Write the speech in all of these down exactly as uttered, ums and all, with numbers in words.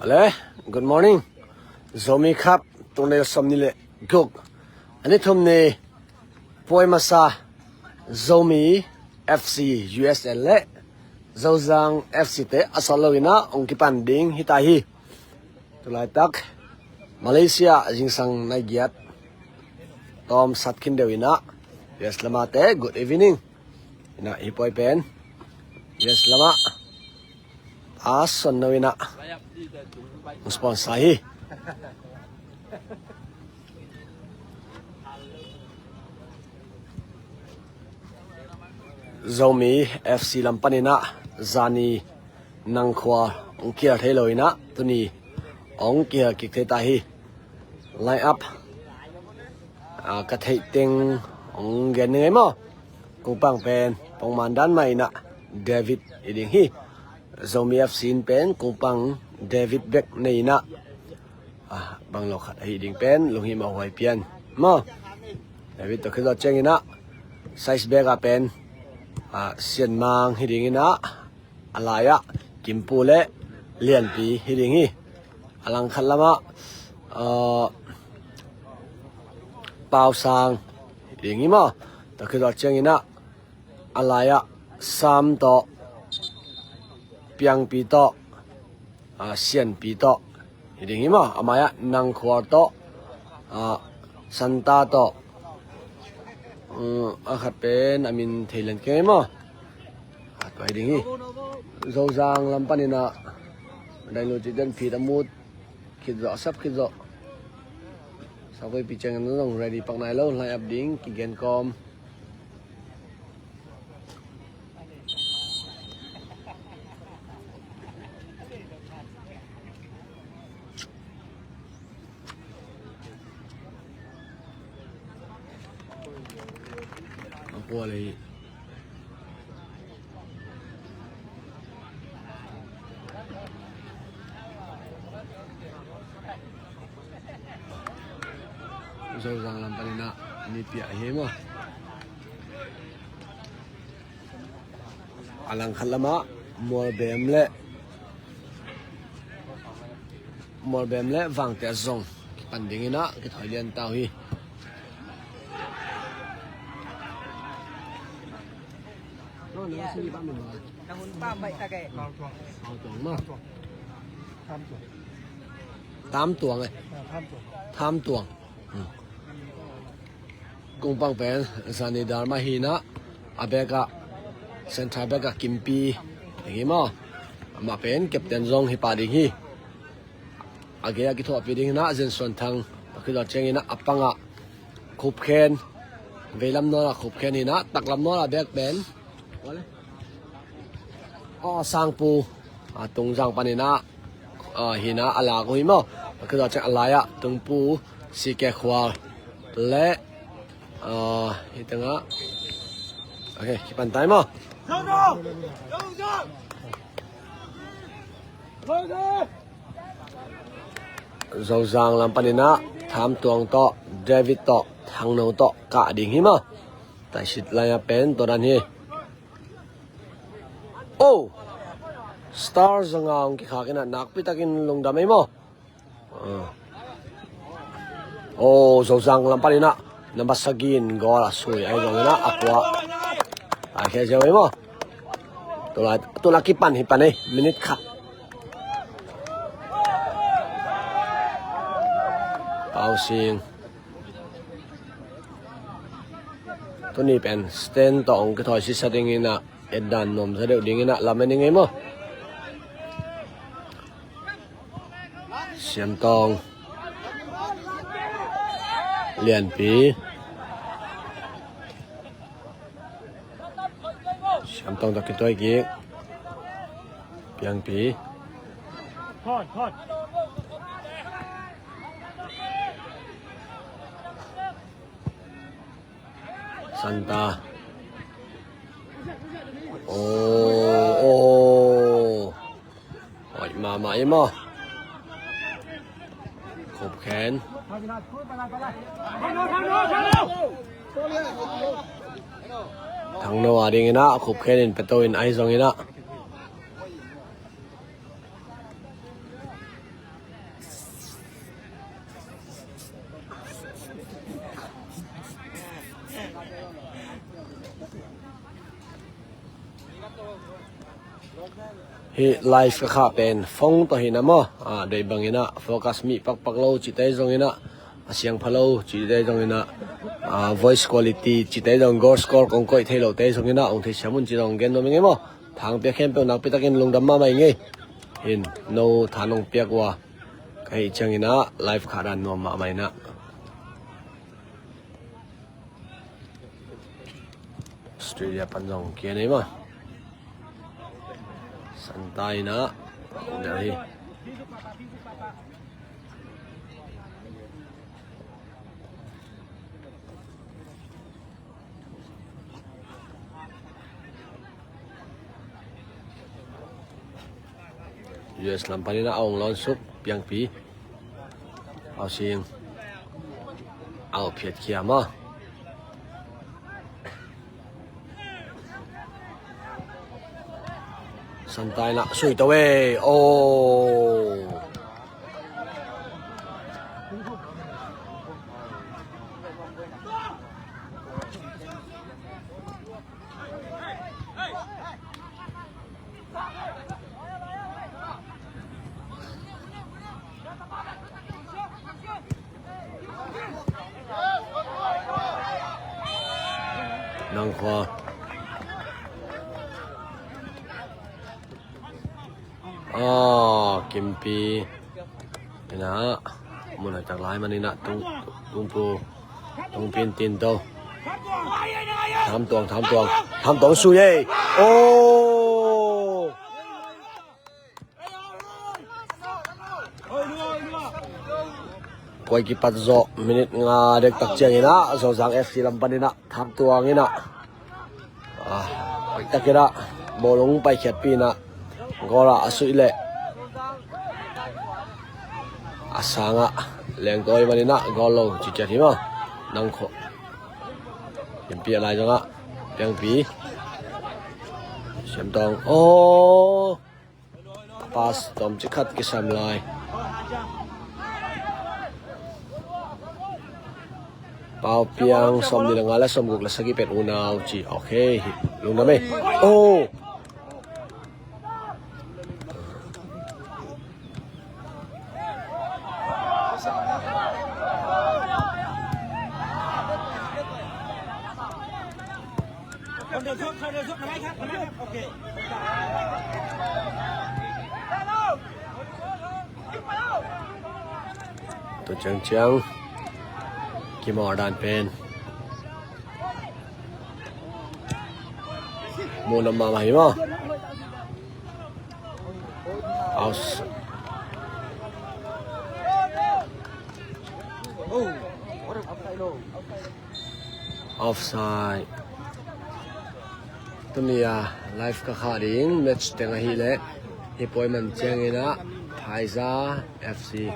Ale, good morning. Zomi Cup tung ni sawmnih le guk, a ni thum ni, puai masa Zomi F C U S L le Zozang F C te a sawt lo in ah hong kipan ding hi ta hi. Tulaitak Malaysia zingsang nai giat tawm sat khin deuh in ah, U S lamate good evening. In ah hih puai pen U S lamah a son no in ah hong sponsor hi. Zomi F C lam panin ah zani nang khua hong kihel thei lo in ah tuni hong kihel kik thei ta hi. Line up, ah, ka theih teng hong gen ning ei maw. Kungpang pen pongman dan mah in ah David hi ding hi. Zomi F C in pen kungpang David bek nei in ah, ah, bang lo khat ahi ding pen lunghimawh huai pian maw. David tawh khit zawh ciangin ah size bek ah pen, ah, Sianmang hi ding in ah, a lai-ah Kimpu le Lianpi hi ding hi. A langkhat lamah, ah, Pausang hi ding hi maw. Tawh khit zawh ciangin ah a lai-ah Sam tawh, Piangpi tawh, ah, Sianpi tawh hi ding hi maw. A mai-ah Nangkhuar tawh, ah, Santa tawh, um, a khat pen a min thei lian keng hi maw. Ah, tua hi ding hi. Zozang lam panin ah dai lo ci den phit a mut khit zawh, a sap khit zawh. Sakoipi ciangin zong ready pak nai lo, line up ding kigen kawm. A pual hi. Zozang lam panin ah mi piah hi maw. A langkhat lamah Mualbem le, Mualbem le Vangte zong kipan ding in ah kithawi lian ta uh hi. Tam Tuang maw. Tam Tuang eh. Tam Tuang. Hmm. Kungpang pen zani Dharma hi in ah, a back ah, centre back ah Kimpi hi maw. Amah pen captain zong hi pah ding hi. A gei ah kithuahpih ding hi in ah Zen Suan Thang, tawh khit zawh ciangin ah a pang ah Khup Khen, veilam nawl ah Khup Khen hi in ah, taklam nawl ah back pen Aw Sangpu, ah, Tungzang panin ah, ah, hi in ah a lak uh hi maw. Tawh khit zawh ciang a lai-ah Tungpu, C K Khual le, ah, hi tengah, okay, kipan ta hi maw. Zozang lam panin ah Tham Tuang tawh, David tawh, Thangno tawh kah ding hi maw. Taisit lai-ah pen tua dan hi. Oh! Star zanga hong kikhak in ah nakpi takin lungdam ei maw. Ah. Oh, Zozang lam panin ah number sagih in goal a sui ahi zongin ah a kua a khia ziau ei maw. Tulai, tulai kipan hi pan ei, minute khat. Pausing. Tuni pen stand tawh hong kithawi sisa ding in ah, etdan nuamsa deuh ding in ah lamen ning ei maw. Siamtawng, Lianpi. Siamtawng tawh kituai kik. Piangpi. Santa. Oh, oh. Hoih mahmah ei maw. Khup Khen. Thangno a ding in ah Khup Khen in peto in ahi zongin ah. Hih live ka khah pen phone tawh hi na maw. Ah, deih bangin ah focus mih pakpak lo cihte zongin ah, a siangpha lo cihte zongin ah, ah, voice quality cihte zong, goal score kong koih thei lote zongin ah hong theisiam un ci zong gen nuam ing ei maw. Thangpiak khempeuh nakpitakin lungdam mahmah ing ei. In no tha nong piak uh a, ka hih ciangin ah live khah dan nuam mahmah in ah. Australia pan zong kia nei maw. Santa in ah, Delhi. U S lam panin ah a hong lawn suk Piangpi. Ausing. A hong phiat khia maw. Santa in ah sui to e. Oh. Nang khua. Ah, Kimpi. Ina, mun a tak lai man ina tung, tung pu, tung pin tin to. Tham tuang, tham tuang, tham tuang sui ei. Oh! Kuai kipat zawh minute nga dektak ciangin ah Zozang F C lam panin ah tham tuang in ah, ah, hoihtakin ah bawlung paikhiatpih in ah goal ah a suih leh a sang ah lengtawi manin ah goal lo ci ciat hi maw. Nang khua. Kimpi a lai zong ah Piangpi. Siam Tawng. Oh! Pass tawmcik khat kisam lai. Pau Piang, sawmnih le nga le sawmguk le sagih pen unau ci. Ok, lungdam e. Oh! Tua ciangciang kimawh dan pen muh nam mahmah hi maw? Aus. Offside. Tuni a live ka khah ding match teng ahih leh hih pawi man ciangin ah Phaiza F C.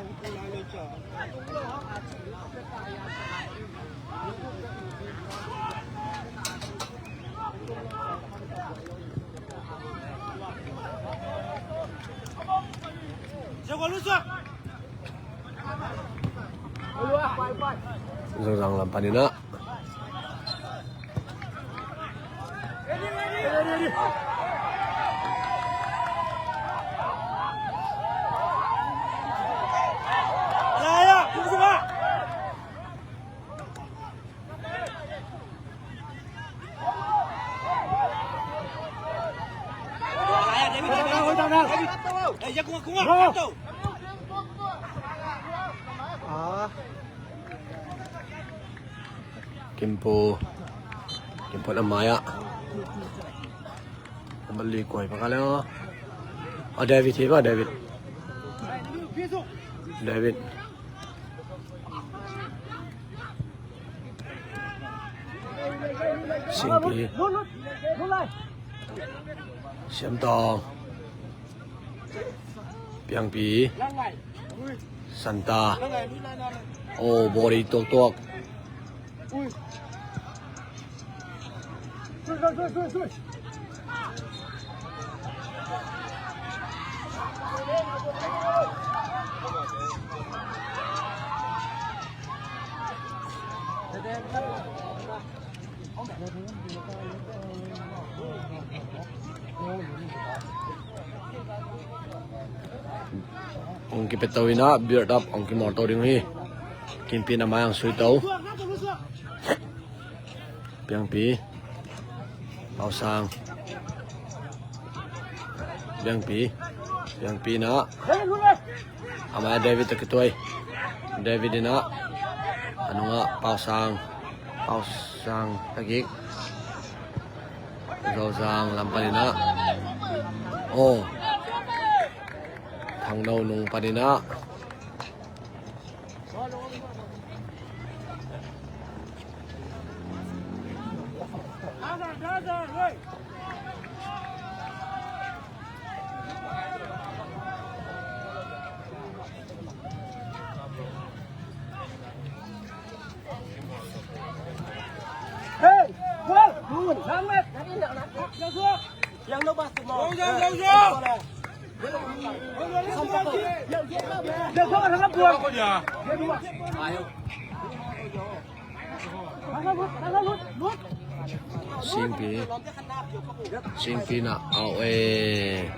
Zozang lam panin ah. Kimpu, Kimpu na mai ah. Number li kuai pa ka le. Oh, David hi ba, David. David. Singpi. Siam Tawng. Piangpi. Santa. Oh, body tuak tuak. Hong kipia to in ah, build up hong kimawl to ding uh hi. Kimpi in a mai hong sui to. Piangpi. Pausang. Piangpi. Piangpi in ah, a mai ah David tawh kituak. David in ah, a nung ah Pausang. Pausang tawh kik. Zozang lam panin ah, aw, Thangno nung panin ah. Singpi. Singpi in ah, au e.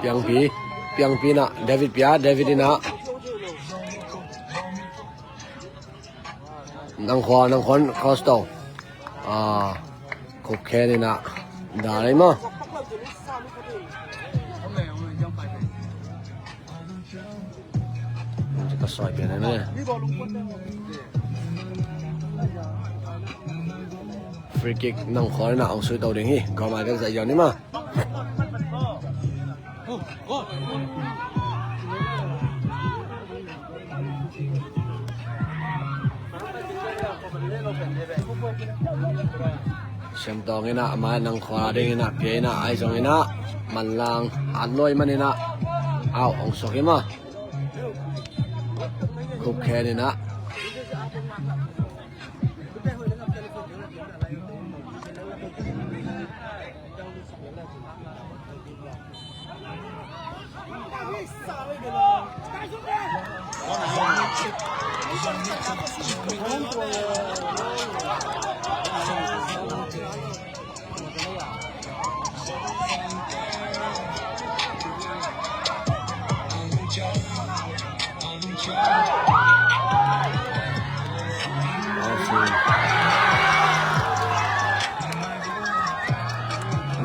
Piangpi, Piangpi in ah, David pia, David in ah. Nangkhua, Nangkhua in cross to. Ah, Khup Khen in ah. Dal ei maw. Ka soi pian ne. Free kick Nangkhua in ah hong sui to ding hi. Goal mai bek zai ziau ni maw. Siamtawng in ah, a mai ah Nangkhua ding in ah, pia in ah, ahi zongin ah, manlang at luai manin ah, au, hong suak hi maw. Khup Khen in ah.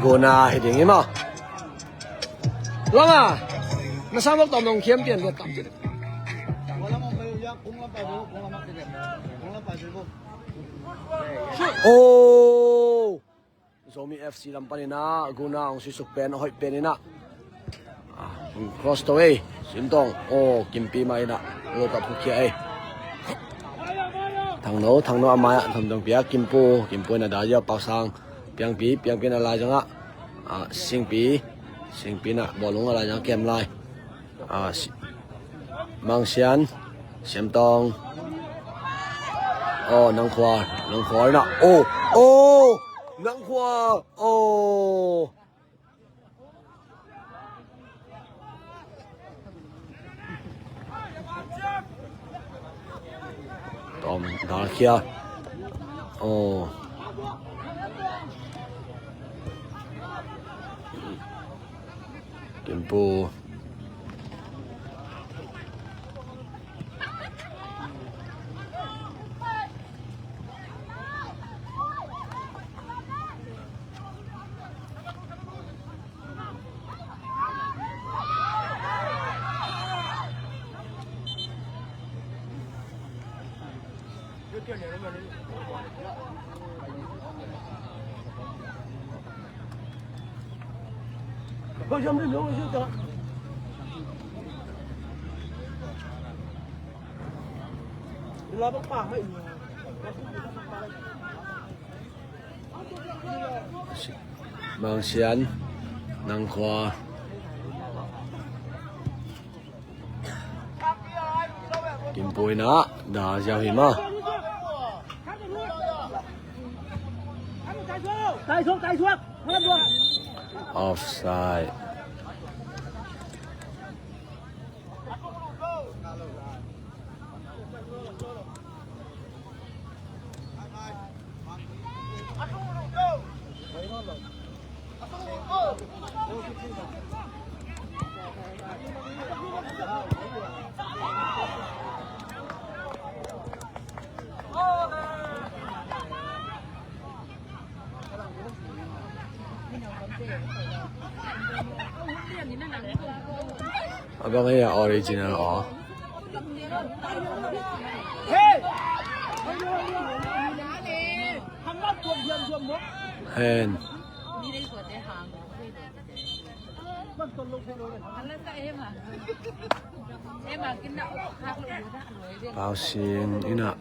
Guna hi ding hi maw. Langa, na sa mawk tawm nong khiam pian liat tam ci. Oh. Zomi F C lam panin ah, Guna hong sui suk pen, hoih pen in ah. Ah, cross to ei, Siamtawng. Oh, Kimpi mai in ah. Lo tap khuk khia ei. Thangno, Thangno a mai ah, Thangno pia, Kimpu, Kimpu in ah dal ziau, Pausang, Piangpi, Piangpi in ah lai zang ah. Ah, Singpi, Singpi in ah, bawlung a lai zang, kem lai. Ah, si-, Mang Sian, Siamtawng. Oh, Nangkhua, Nangkhua in ah. Oh, oh, Nangkhua, oh. Tawm, dal khia. Oh. Kimpu. Mang Sian, Nangkhua. Kimpu in ah, dal ziau hi maw. Offside. A bang hei a original aw. Hen. Pau Sing inah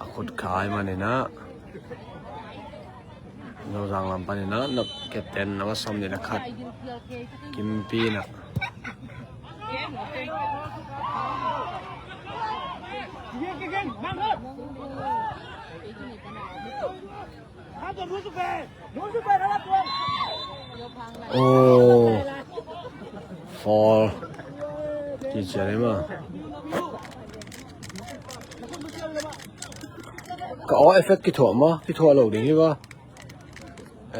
a khut khai man inah. Zozang lam pan inah na captain na masam ni na khat. Kimpi inah. Oh, foul. Ci cian ei maw. Ka aw effect kithuah maw, kithuah lo ding hi ba.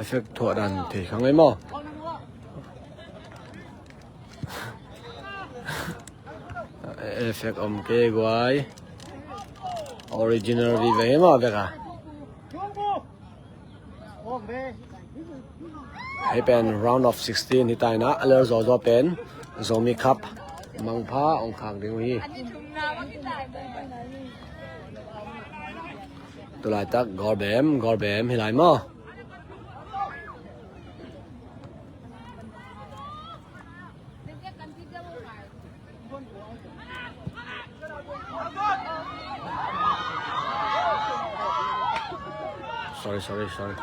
Effect thuah dan thei kha ngei maw. Effect om kei guai. Original vive hi maw vek a. Hei pen round of sixteen hi ta inah, a lel zawzaw pen Zomi Cup mangpha ong khak ding uh hi. Tulaitak goal bem, goal bem hi lai maw. Sorry, sorry, sorry.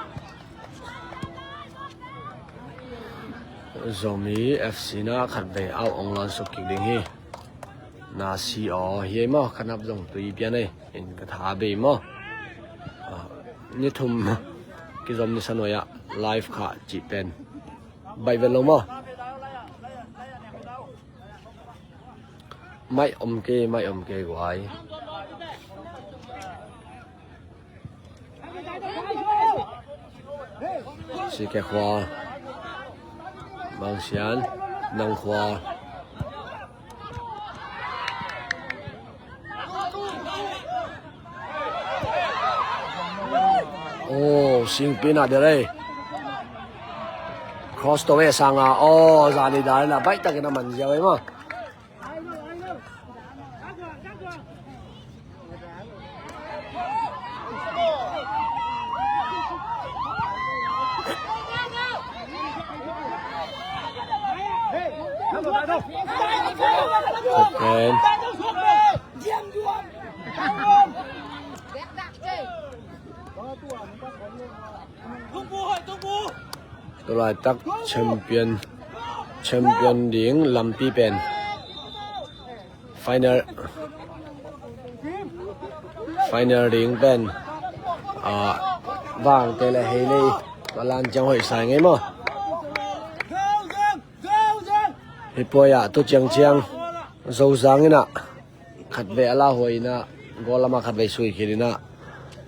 Zomi F C na khatvei au ong lawn suk kik ding hi. Na si aw hi ei maw, khanap zong tui pian ei in ka tha bei maw. Ah, ni thum kizom ni sa nuai ah live kha cih pen baih vet lo maw. Maih om kei, maih om kei guai. Sike khua. Bang sian nang khua. Oh, singpi na dere. Cross to ve sanga. Oh, zani dare na baih takin a man ziau ei maw. Pen. Tulaitak champion, champion ding lampi pen final, final ding pen, ah, Vangte le Hei Nei a lan ciang hoih sa ngei maw. Hih puai ah tu ciangciang Zozang inah khatvei a lauhuai inah, goal lamah khatvei sui khin inah,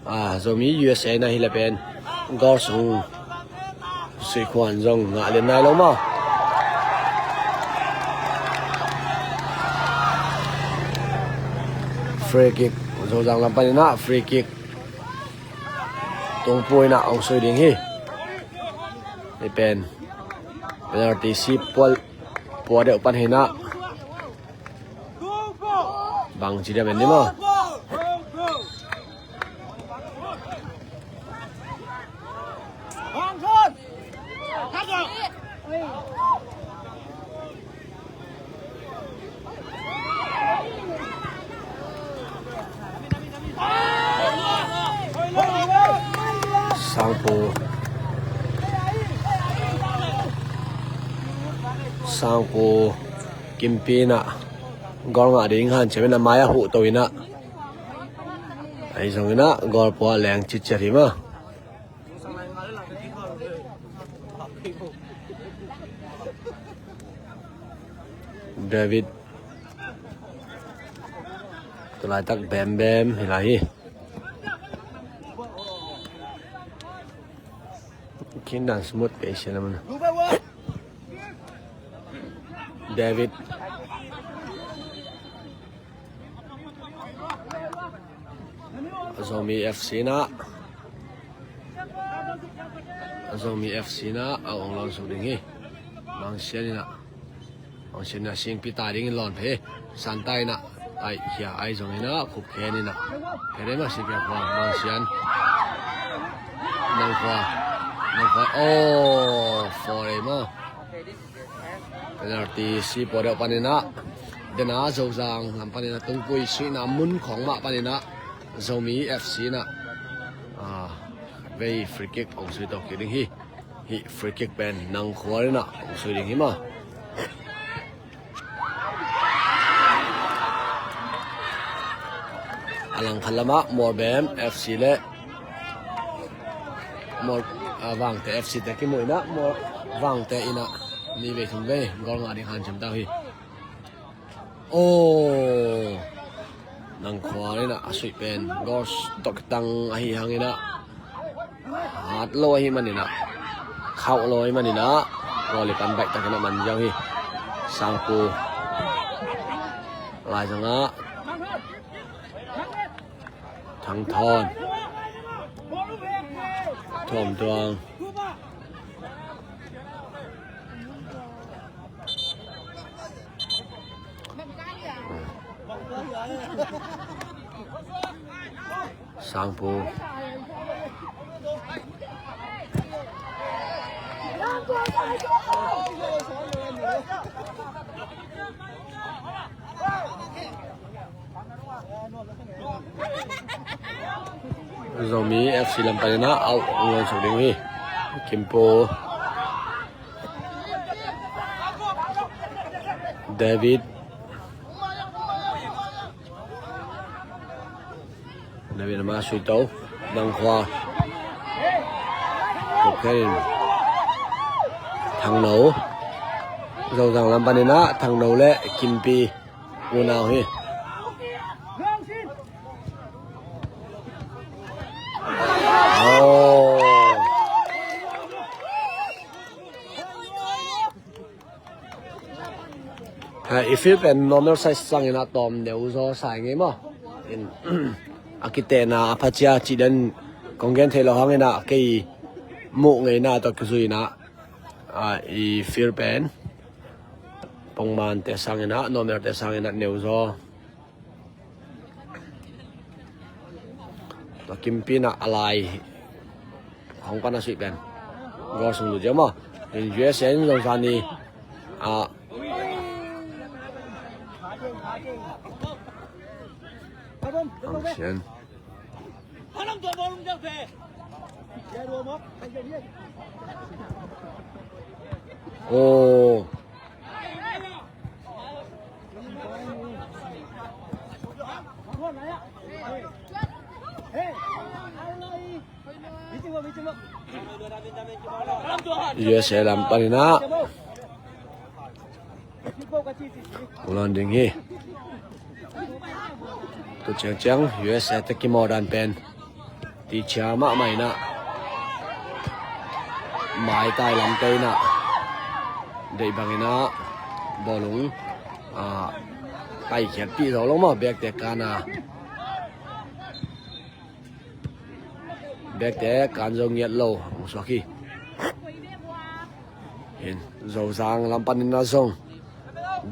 ah, Zomi U S A inah hi le pen goal sung sui khuan zong ngah lian nai lo maw. Free kick, Zozang lam pan inah free kick. Tungpu inah ong sui ding hi. Hih pen penalty si pual pua deuh pan hi inah. Bang ci dia ben ni maw. Sangpu. Sangpu. Kimpi inah goal ngah ding hanciam inah mai-ah huh to inah. Ahi zong inah goal pua leng citciat hi maw. David. Tulaitak bembem hi lai hi. Khin dan smooth kei sia lam. David. Zomi F C inah, Zomi F C inah a ong lawn suk ding hi. Bang sian inah. Mangsian in ah singpi tai dingin lawn phei. Santa in ah, ai, hia, ai zong in ah, Khup Khen in ah. Phe dei mah si pia khua, Mangsian. Nang Khua. Nang Khua. Oh, foul dei mah. Penalty si pua deuh panin ah. Den a Zozang lam panin ah tungpui suihna mun khawng mah panin ah. Zomi F C in ah. Ah, vei free kick hong sui tawh kik ding hi. Hih free kick pen Nang Khua in ah hong sui ding hi maw. A langkhat lamah Mualbem F C le Mual, ah, Vangte F C te kimuh in ah, Mual, Vangte in ah ni vei thum vei goal ngah ding hanciam ta uh hi. Oh, Nang Khua in ah a suih pen goal tawh kitang ahi hangin ah, hat lo ahi manin ah, khauh lo ahi manin ah, goal i pan baih takin ah man ziau hi. Sangpu. Laizang ah Thang Thawn. Thawm Tuang. Sangpu. Zomi F C lam panin ah au ngawng suk ding uh hi. Kimpu. David. David lamah sui to. Nang Khua. Okay. Thang No. Zozang lam panin ah Thang No le Kimpi. Unau hi. Oh. Ha, i field pen normal size sangin ah tawm neu zaw sa ing ei maw. In, a kitehna a phacia cih den kong gen theih loh hangin ah kei muh ngeina tawh kizui in ah, ah, i field pen pongmante sangin ah, normalte sangin ah neu zaw. Tua Kimpi in ah a lai hong pan a suih pen goal sung lut ziau maw. In U S A in zong zani, ah, Aung Sian. Oh. U S A lam panin ah. Kulan ding hi. Tu ciangciang U S A te kimawh dan pen ti cia mahmah in ah, maitai lamte in ah deih bangin ah bawlung, ah, paikhiatpih zo lo maw, bekte kan a, bekte kan zo ngiat lo hong suak hi. Hin, Zozang lam panin ah zong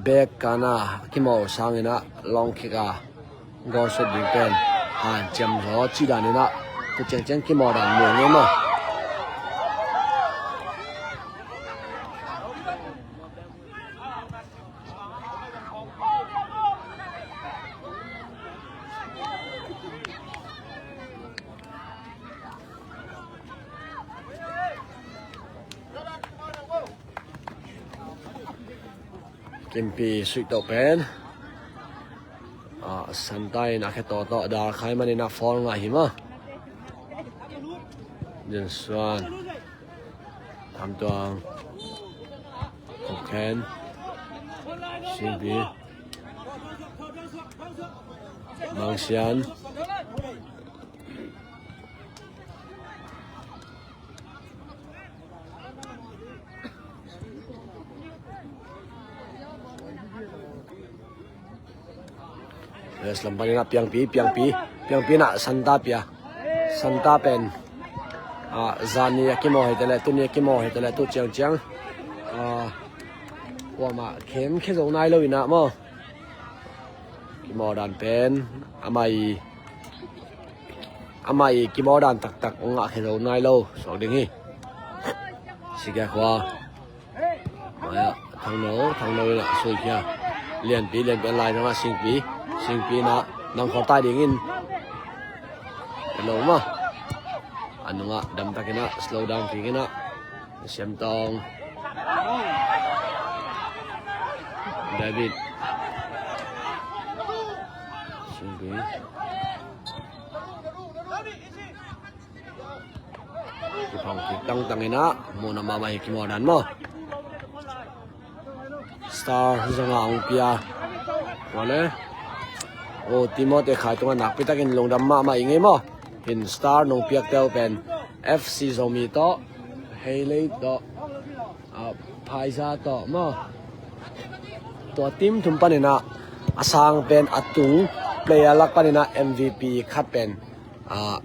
bek kan a kimawh sangin ah long kick a goal sut ding pen hanciam zaw cih danin ah tu ciangciang kimawh dan muang e maw. Kimpi suih tawh pen, ah, Santa in a khe tawtawh a dal khai manin a foul ngah hi maw. Jen Suan. Tham Tuang. Khup Khen. Singpi. Mang Sian. Yes, lam panin ah Piangpi, Piangpi, Piangpi in ah Santa pia. Santa pen, ah, zani a kimawh hi ta leh, tuni a kimawh hi ta leh, tu ciangciang, ah, Kuamah khem khia zo nai lo inah maw. Kimawl dan pen amah i amah i kimawl dan taktak hong ngah khia zo nai lo suak ding hi. Sikia khua. Maya, Thangno, Thangno inah suikhia. Lianpi, Lianpi an lai nangah Singpi, Singpi inah Nangkhual tai dingin. Hello ma. A nungah damtak inah slow down kik inah. Siamtawng. David. Singpi. Kiphang kik tangtang inah, mawhna mahmah hi kimawl dan maw. Star zanga hong pia. Wale. O Timothy Khai tungah nakpitakin lungdam mahmah i ngei maw. Hin star nong piakte uh pen F C Zomi tawh, Heilei tawh, a, Phaiza tawh maw. Tua team thum paninah a sang pen a tung player lak paninah M V P khat pen, a,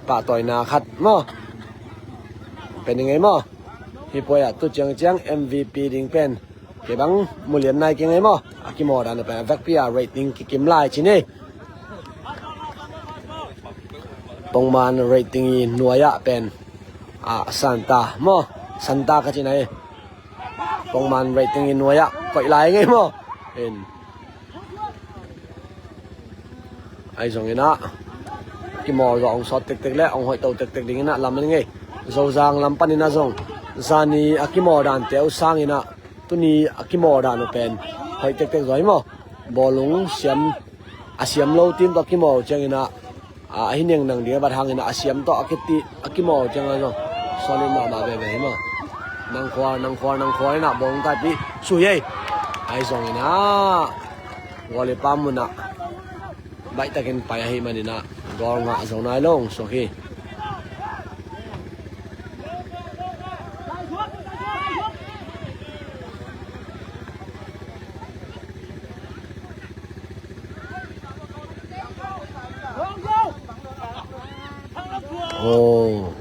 pahtawina khat maw. Pen i ngei maw. Hih puai ah tu ciangciang M V P ding pen kei bang mulian nai kei ngei maw. A kimawl dan uh pen a vekpi a rating kikim lai ci ni. Pongman rating i nuai-ah pen, a, Santa maw. Santa ka ci nai. Pongman rating i nuai-ah koih lai ngei maw. In. Ahi zonginah kimawl zawh hong sawt tektek le hong hoihto tektek dinginah lam an ngei. Zozang lam paninah zong zani a kimawl dante uh sanginah tuni a kimawl dan uh pen hoih tektek zaw hi maw. Bawlung siam a siam lo team tawh a kimawl cianginah, a, ahi nengdang ding a bat hanginah a siam tawh a kiti a kimawl ciangin zong solid mahmah veve hi maw. Nangkhual, Nangkhual, Nangkhual inah bawng taipih sui ei. Ahi zonginah goal i pam munah baihtakin pai ahi maninah goal ngah zo nai lo hong suak hi. Oh.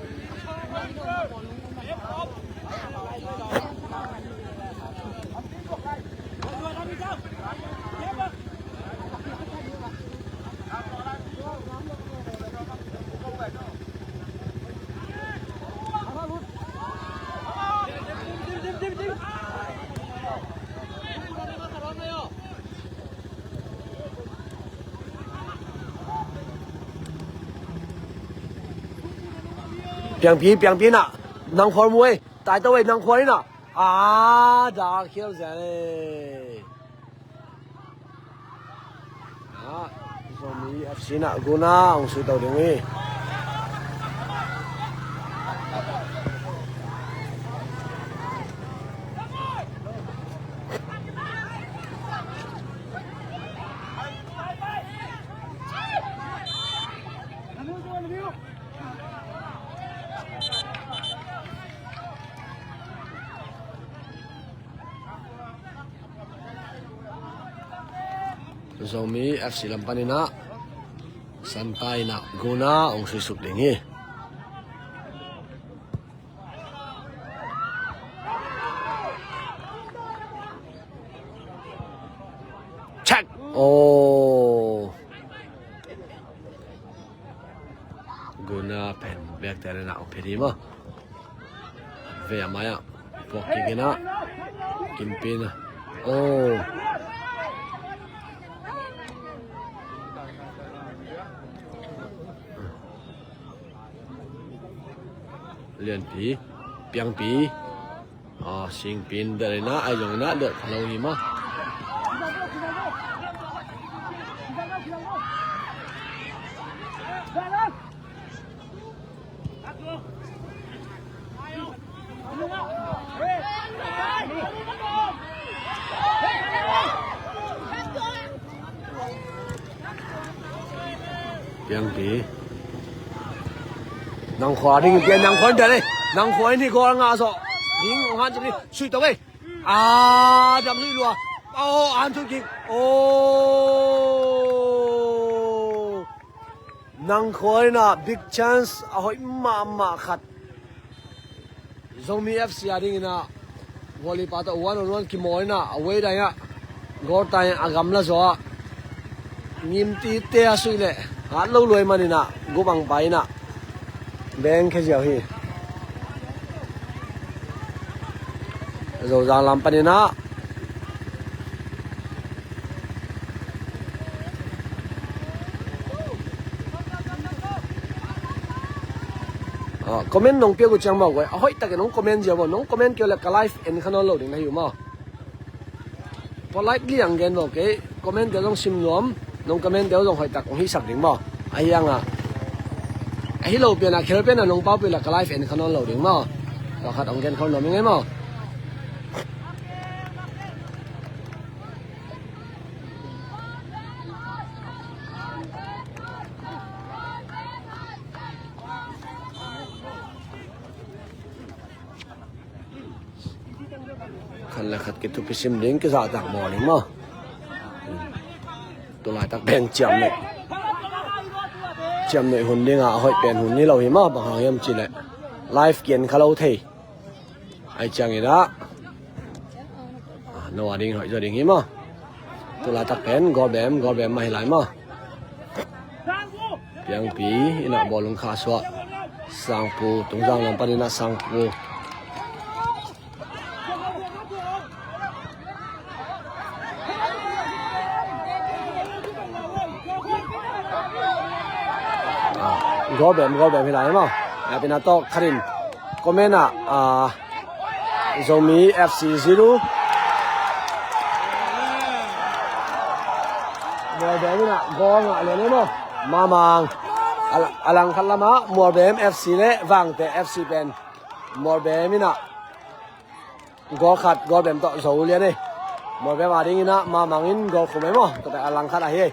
Piangpi, Piangpi inah Nangkhual mu ei. Taito ei, Nangkhual inah. Ah, dah khial zen ei. Ah, Zomi F C inah guna hong suito ding hi. Zomi F C lam paninah Santa inah guna hong suisuk ding hi. Check. Oh. Guna pen bekte le nak phi di maw. Ve a mai ah. Puak kik inah. Kimpin ah. Oh. Lianpi. Piangpi. Aw, Singpi in delh inah, ahi zongin ah delh pha lo hi maw. Piangpi. Nangkhua ding in pian, Nangkhua in delh ei. Nangkhua in hih goal ngah zawh ding hong hanciam ni. Sui to ei. Ah, dam sui lua. Oh, hanciam kik. Oh. Nangkhua in ah big chance a hoih mahmah khat. Zomi F C a dingin ah Goalkeeper tawh one on one kimawl inah, a wei dai ah, goal tai a gamla zaw ah, ngim tite a suih leh hat lo luai man inah, gubang pai inah, beng khe ziau hi. Zozang lam pan inah, ah, comment nong piak uh ciang mawk uh, a hoih takin nong comment ziau maw, nong comment kei uh leh ka live en kha nawn lo ding na hi uh maw. Politely ang gen lo kei, comment te zong sim nuam, nong comment te zong hoih tak hong hisak ding maw. Ahi hang a, ahi lo pian a, khel pian a nong pau pih leh ka live en kha nawn lo ding maw. Tua khat hong gen khol nuam ing ei maw. Khat le khat kithupi sim ding, kizahtak maw ding maw. Tulaitak pen ciamnuih, ciamnuih hun ding a, a hoih pen hun hi lo hi maw, bang hang hiam cih leh live ki en kha lo thei. Ahih ciangin ah, ah, no a ding hoih zaw ding hi maw. Tulaitak pen goal bem, goal bem mah hi lai maw. Piangpi inah bawlung khahsuah. Sangpu, Tungzang lam pan inah Sangpu. Ah, goal bem, goal bem hi lai maw. Ahi zongin ah tawh khat in comment ah, ah, Zomi F C zero. Mualbem inah goal ngah lian ei maw. Mamang. A la-, a langkhat lamah Mualbem F C le Vangte F C pen Mualbem inah goal khat, goal bem tawh zo lian ei. Mualbem a ding inah Mamang in goal khum ei maw. Tua pen a langkhat ahi ei.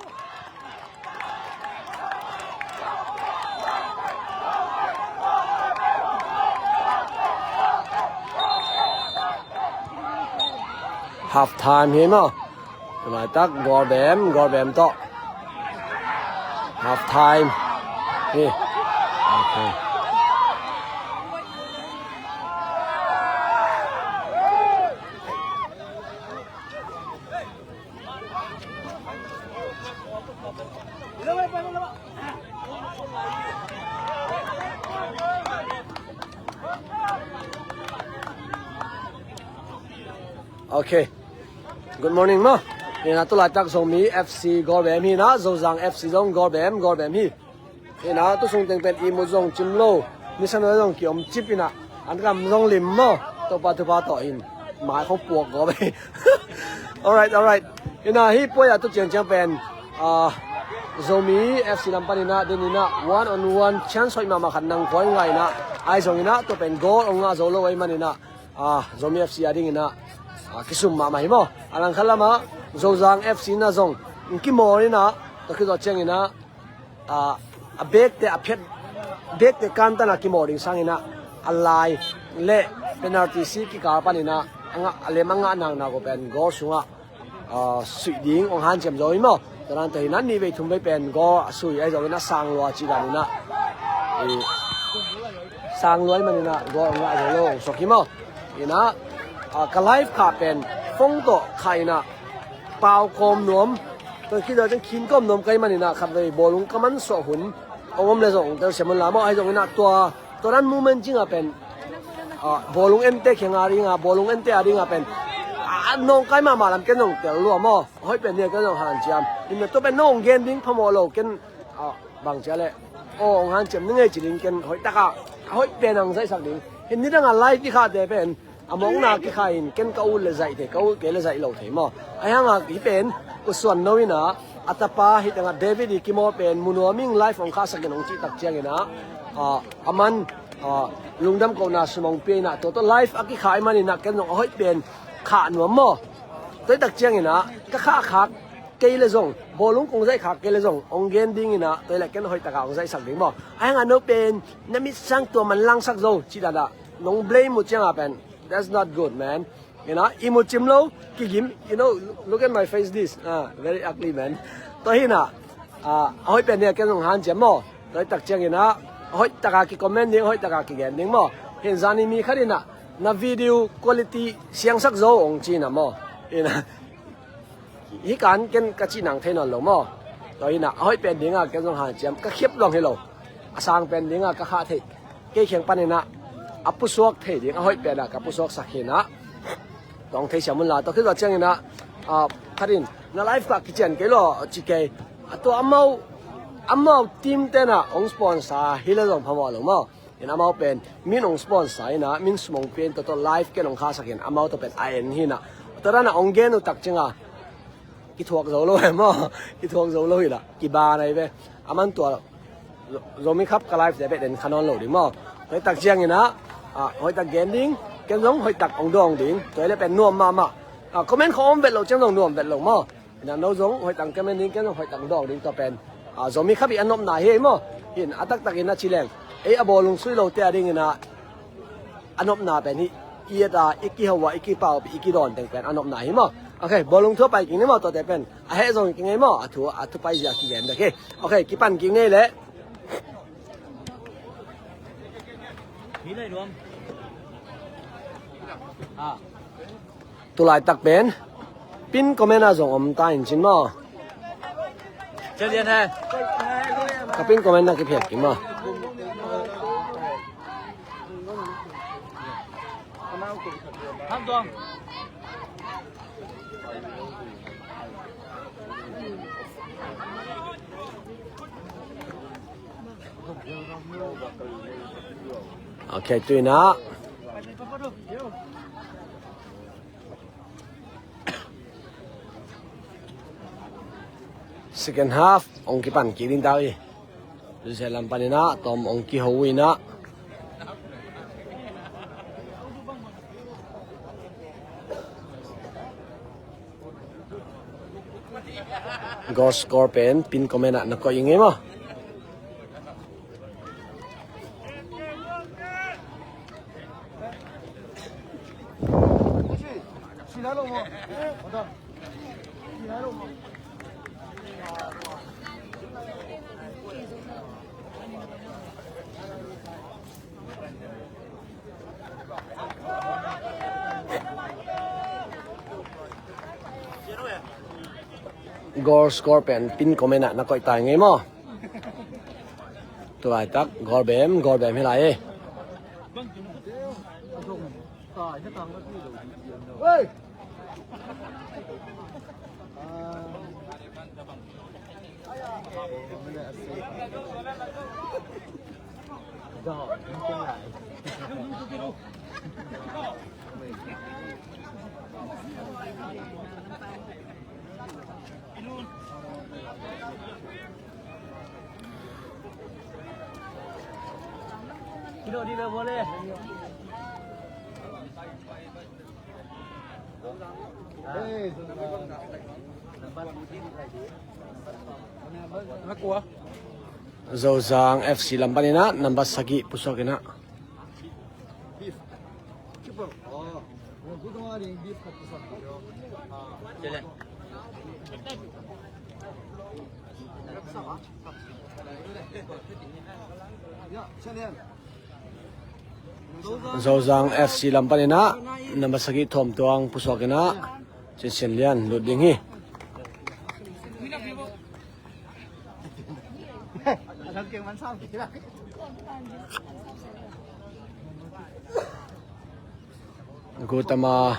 Half time hi maw. Tulaitak goal bem, goal bem tawh half time hi. Okay. Okay. Good morning maw. Hi inah tulaitak Zomi F C goal bem hi inah, Zozang F C zong goal bem, goal bem hi. Hi inah tusung teng pen ihmut zong cim lo, nisan zong kiom cip inah, an kam zong lim maw. Topa thupha tawh in mai khong puak goal bem. Alright, alright. Hi inah hih puai ah tu ciangciang pen, ah, Zomi F C lam pan inah, den inah one on one chance hoih mahmah khat nang khua in ngah inah, ahi zongin ah tua pen goal hong ngah zo lo ahih man inah, ah, Zomi F C a ding inah, ah, kisum mahmah hi maw. A langkhat lamah Zozang F C inah zong kimawl inah, tua khit zawh ciangin ah, ah, a bekte, a phet bekte kantan a kimawl ding sang inah, a lai le penalty si kikal pan inah, a ngah, a lem a ngah naknak uh pen goal sungah, ah, suih ding hong hanciam zo hi maw. Tua dan tawh hi inah nih vei thum vei pen goal a sui ahi zongin ah sang lua cih dan inah, sang lua ahih man inah goal hong ngah zo lo hong suak hi maw. Inah, ah, ka live khah pen phone tawh khah inah pau kawm nuam. Tua khit zawh ciang khin kawm nuam ka hih man inah khatvei bawlung ka mansuah hun hong om leh zong hong telsiam un la maw. Ahi zongin ah tua, tua dan moment cing a pen, ah, bawlung ente kiang a ding a, bawlung ente a ding a pen, ah, nawngkai mahmah lam ken zong tel lua maw. Hoih pen hi a ken zong hanciam. Hi inah tua pen nong gen ding phamawh lo ken, ah, bang ci a leh, aw, hong hanciam ning ei ci ding ken hoih tak a, a hoih pen hong zaihsak ding. Hi nidang a live kikhahte pen a mawkna kikhah in ken ka ut leh zaih thei, ka ut kei leh zaih lo thei maw. Ahi hang a hih pen U Suan No inah a tapa hih teng ah David i kimawl pen mu nuam ing, live hong khahsak in hong cih tak ciangin ah, ah, aman, ah, lungdam kohna sum hong pia inah tua tawh live a kikhah ahih man inah ken zong a hoih pen khah nuam maw. Tua hi tak ciangin ah ka khahkhak kei leh zong, bawlung kong zaihkhak kei leh zong hong gen ding inah, tua hi leh ken hoih tak a hong zaihsak ding maw. Ahi hang a no pen na mitsang tua manlangsak zo cih dan ah nong blame uh ciang a pen, that's not good, man. Hi inah ihmut cim lo, kigim, you know, look at my face, this, ah, very ugly, man. Tua hi inah, ah, a hoih pen hi a ken zong hanciam maw. Tua hi tak ciangin ah a hoih tak a ki-comment ding, a hoih tak a kigen ding maw. Hi in zani mi khat inah Na video quality siangsak zo hong ci na maw? Ina, hih kan ken ka cih nang thei nawn lo maw? Tua ina, a hoih pen dinga ken zong hanciam ka khiap luang hi lo. A sang pen dinga ka khah theih. Kei kheng pan ina, a pusuak thei ding, a hoih pen a ka pusuaksak hi ina. Tong thei siam un la, tua khit tua ciang ina, a, khatin, na live ka kician kei lo, ci kei. A tua amau, amau team tena hong sponsor hi le zong phamawh lo maw? In amau pen min hong sponsor ina, min sum hong pia in, tua tawh live ken hong khahsak in, amau tawh pen a en hi ina. Tua dana hong gen uh tak cianga kithuak zo lo e maw? Kithuak zo lo hi la, kiban ahi ve. Aman tua Zo-, Zomi Cup ka live te beh den kha nawn lo ding maw? Hoih tak ciang ina, a, hoih tak gen ding, ken zong hoih tak hong dawng ding. Tua hi le pen nuam mahmah. A, comment khong om vet lo ciang zong nuam vet lo maw? Ina no zong hoih tang comment ding, ken zong hoih tang dawng ding, tua pen, a, Zomi Cup i a nopna hi ei maw? Hin a taktak ina ci leng, ei a bawlung sui lo te a ding ina, a nopna pen hi, i et a, i kiho a, i kipau, i kidawn teng pen a nopna hi maw? Ok, bawlung thu a pai kik ni maw, tuate pen a heh zong kik ngei maw? A thu, a thu pai zia kigen bek hi. Ok, kipan kik ngei leh. Tulaitak pen pin comment ah zong om ta in cin maw? Ka pin comment na kiphiat kik maw? Ok, tu ina. Second half hong kipan kik ding ta uh hi. Zuzia lam pan ina, tom hong kiho uh ina. Goal score pen pin comment ah na koih ing ei maw? Goal score pen pin comment ah na koih ta ing ei maw? Tulaitak goal bem, goal bem hi lai e. Zozang F C lam pan ina, nambat sagih pusuak ina. Zozang F C lam pan ina, nambat sagih Thawm Tuang pusuak ina, Cin Sian Lian lut ding hi. Gutama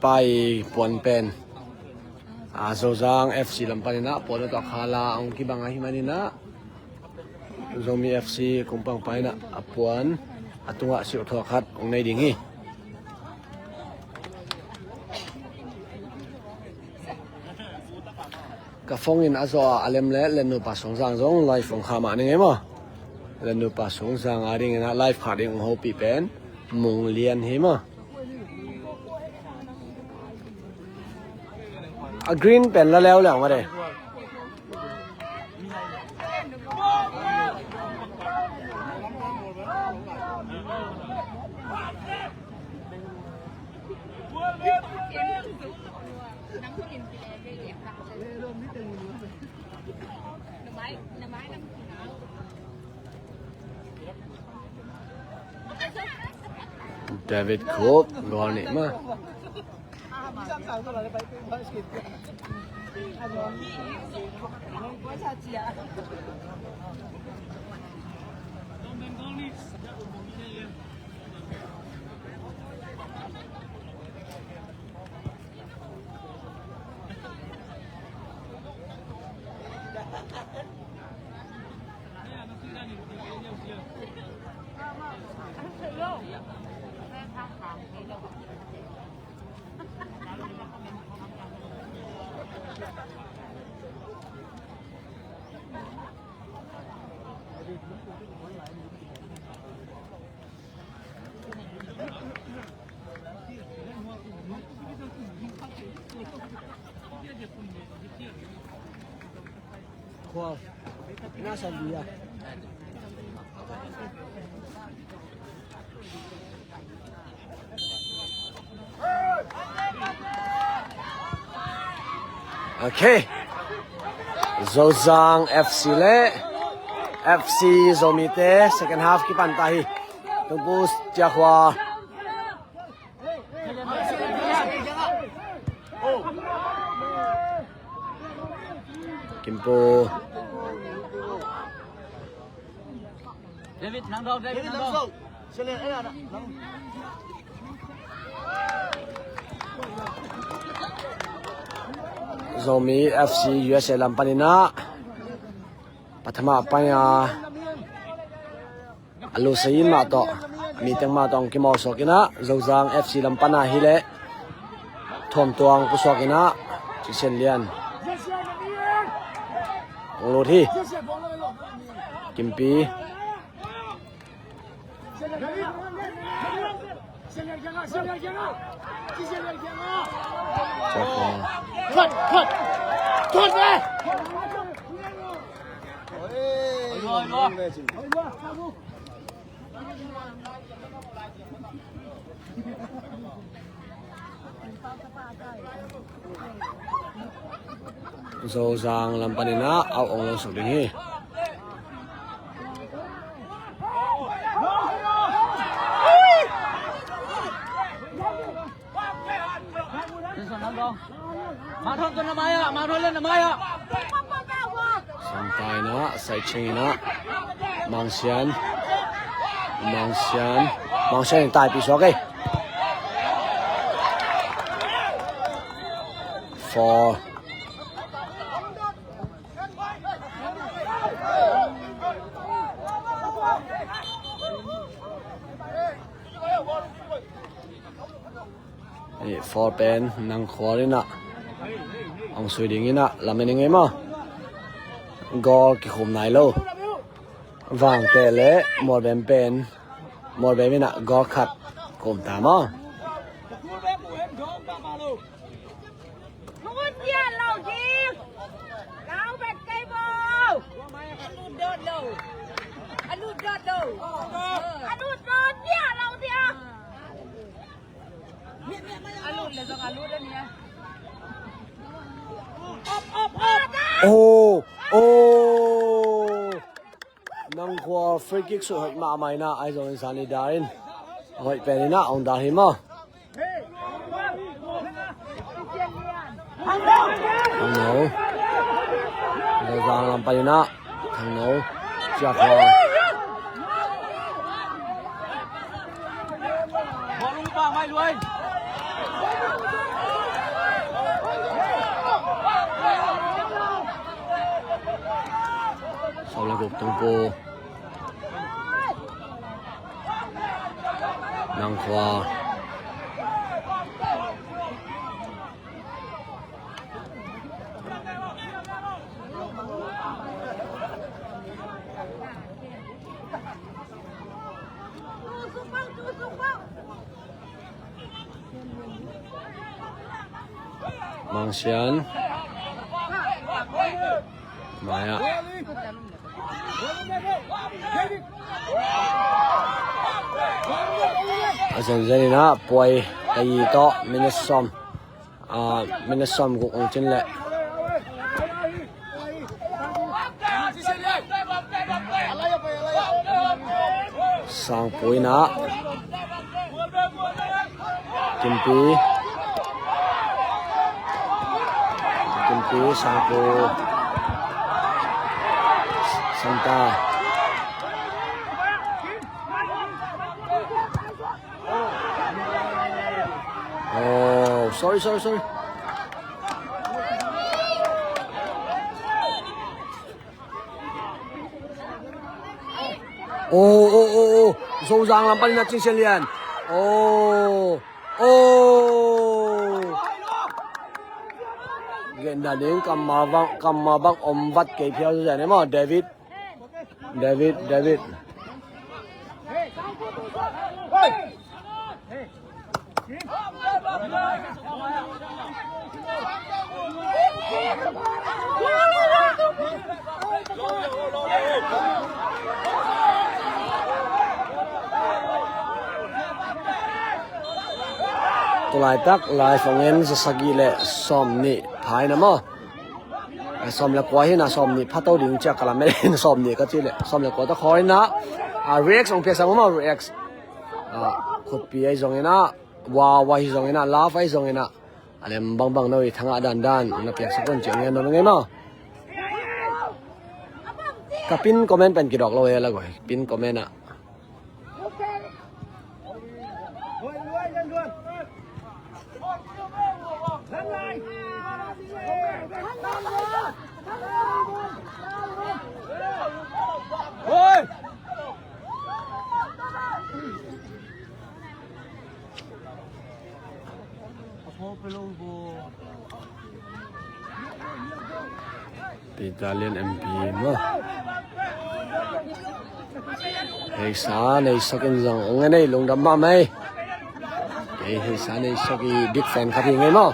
pai puan pen, a, Zozang F C lam pan ina puan a tuak khala hong kibang ahi man ina, Zomi F C kumpang pa ina a puan a tungah silh thuak khat hong nei ding hi. Ka phone in a zawh a, a lem le Lennupa Sungzang zong live hong kha mah ning ei maw? Lennupa Sungzang a ding ina live kha ding hong hopih pen Mung Lian hi maw? A green pen la leuleu mah de. David Cope, goal nih mah. Ok. Zozang F C le F C Zomite second half kipan ta hi. Tungpu Ciakhua. Kimpu. David, nang dong, David, nang dong. Zomi F C U S A lam panin ah pathama panin ah a lusei in mah tawh, mi teng mah tawh hong kimawlsuak in ah, Zozang F C lam pan ah hileh Thuamtuang pusuak in ah, Cisian Lian hong lut hi. Kimpi. Cut, cut. Cut, eh. Zozang lam panin ah out hong lo suk ding hi. Sangpa in ah, Sai Ching in ah, Mang Sian, Mang Sian, Mang Sian in taipih suak ei. Four. Four pen Nangkhual in ah hong sui ding in ah lamen ing ei maw. Goal kikhum nai lo. Vangteh le Mualbem pen, Mualbem in ah goal khat khum ta maw. Lut diah lo ding. Lau bet kei bo. A lut dot lo. A lut dot lo. A lut dot diah lo diah. A lut le zong a lut a nia. Op, op, op. Oh, oh. Nangkhual free kick sut hoih mahmah in ah, ahi zongin Sani Dar in hoih pen in ah hong dar hi maw. Thangno. Zozang lam pan in ah Thangno. Ciakhua. Sawm le guk Tungpu. Nangkhual. Mang Sian. Mai ah. A zenzen in ah Puai Kayi tawh minute sawm. Ah, minute sawm guk hong cin leh Sangpu in ah Kimpi. Kimpi, Sangpu. Santa. Oh, sorry, sorry, sorry. Oh, oh, oh, oh. Zozang lam panin a Cin Sian Lian. Oh, oh. Gen dan ding, kammal bang, kammal bang om vat kei phial zia ne maw, David. David, David. Tulaitak live ong en za sagih le sawm nih pha hi na maw. Eh, sawm le kua hi na, sawm nih pha to ding ciah ka lam en, sawm nih ka cih le sawm le kua ta khawi na. Ah, react ong piaksak maw, react. Ah, khutpi ahi zongin ah, wow ahi zongin ah, love ahi zongin ah, a lem bangbang no i thangah dandan na piaksak un ci ong en no ngei maw. Ka pin comment pen kidawk lo e la goi, pin comment ah. Peter Lian M P maw. Heisa nei sak in zong ong en ei, lungdam mahmah ei. Kei heisa nei sak i big fan khat hi ngei maw.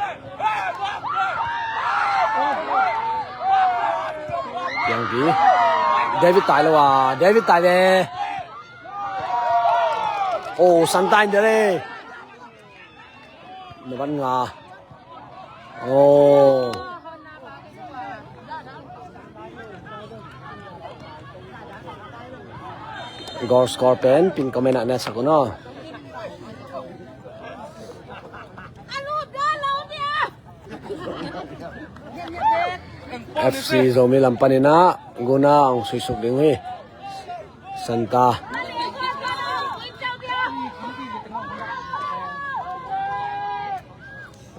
Piang pi. David tai lo a, David tai ve. Oh, Santa in dere. Number nga. Oh. Goal score pen pin comment ah na sak un aw. F C Zomi lam panin ah Guna ong suisuk ding uh hi. Santa.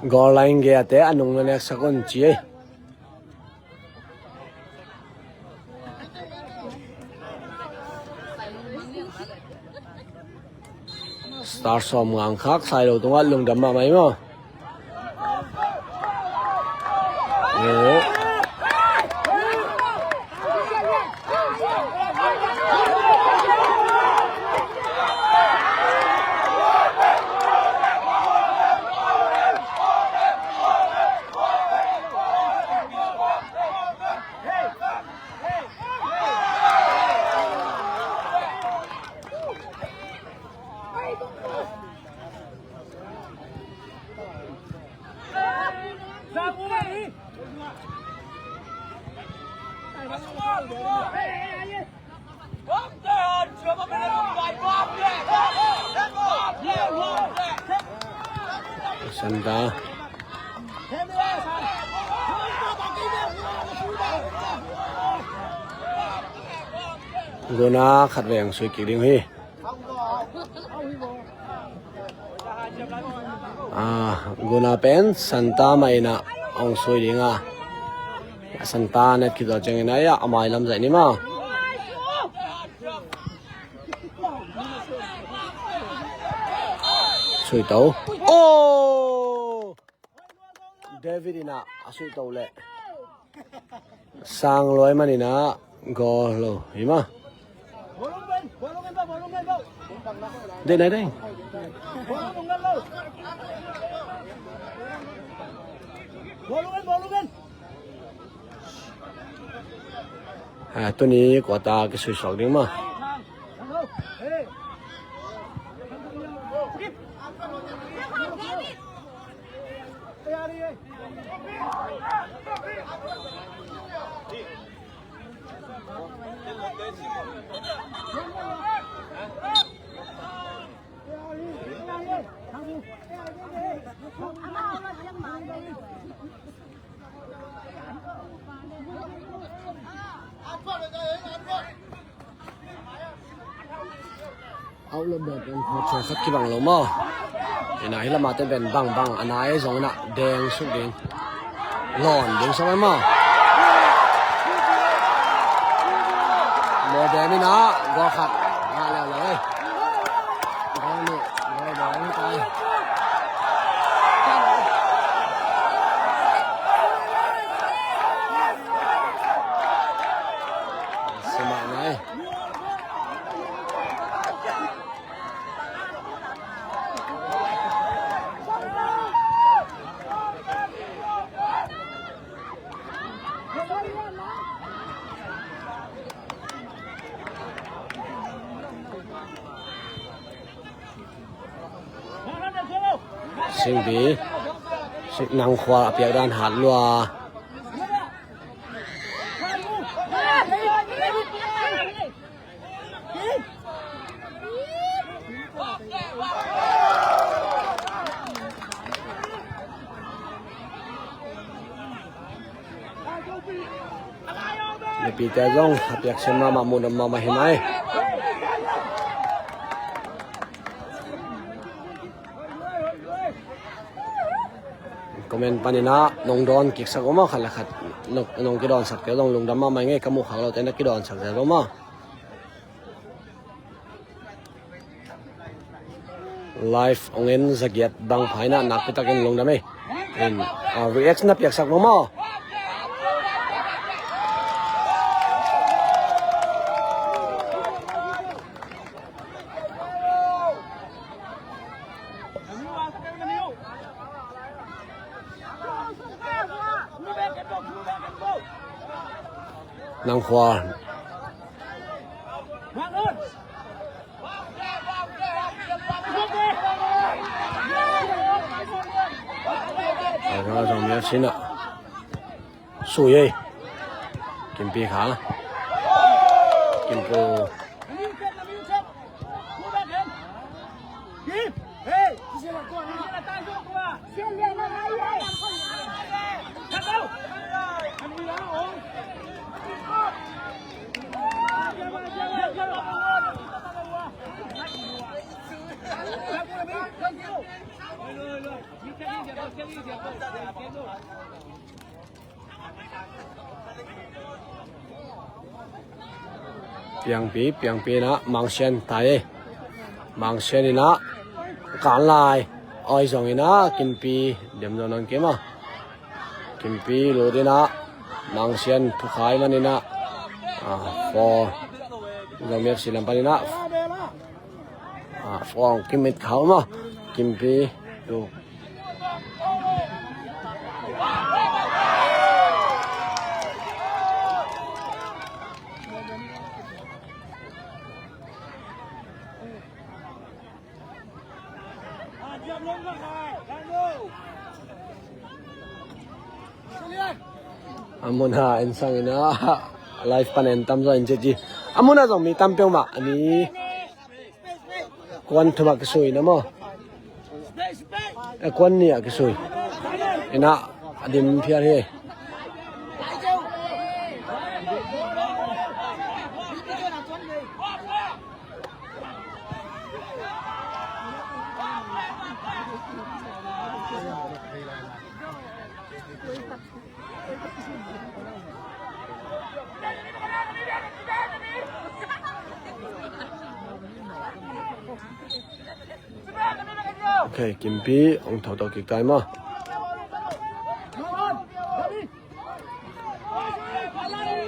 Goal line gei a te a nung na neksak un ci ei. Star sawm ngang khak sai lo tungah lungdam mahmah hi maw. Santa. Guna khatvei ong sui kik ding uh hi. Ah, Guna pen Santa mah in ah ong sui ding a. Santa net khit zawh ciangin ah, a mai lam zaih ni maw. Sui to. Oh! David in ah a sui to leh. Sang luai manin ah goal lo hi maw. Dei nai dei. Ah, tuni quarter kisuisuak ding maw. Outlet pen khat kibang lo maw? Ina hi lamah te pen bangbang a nai zong ina deng suk ding, lawn ding sawm maw? Modern ina goal khat ngah leu lo ei. Goal nih, goal deng hi tai. Simah nai. Singpi, Sing Nangkhua a piak dan hat lua. Mipite zong a piak sem mahmah, muhdam mahmah hi mai. Comment panin ah nong dawn kiksak uh maw, khat le khat nong, nong kidawnsak te zong lungdam mahmah ing ei, ka muh khak lote na kidawnsak zel uh maw. Live hong en zagiat bang pha ina nakpi takin lungdam ei. In, ah, reaction na piaksak maw maw. Nangkhua. Zong mial sinah. Sui ei. Kimpi kha. Kimpu. Piangpi, Piangpi ina Mangsian tai. Mangsian ina kan lai. Oi zong ina Kimpi dem zong nang kim a. Kimpi lut ina Mangsian thukhai man ina. Ah, four. Zong miak silam pan ina. Ah, four kimit khau maw. Kimpi tu. A mun a en sang ina live pan en tam zaw in ci ci. A mun a zong mi tam peuhmah a ni. Kuan thum ah kisui na maw? Eh, kuan nih ah kisui. Ina a dim phial hi. Ok, Kimpi hong tho to kik tai maw?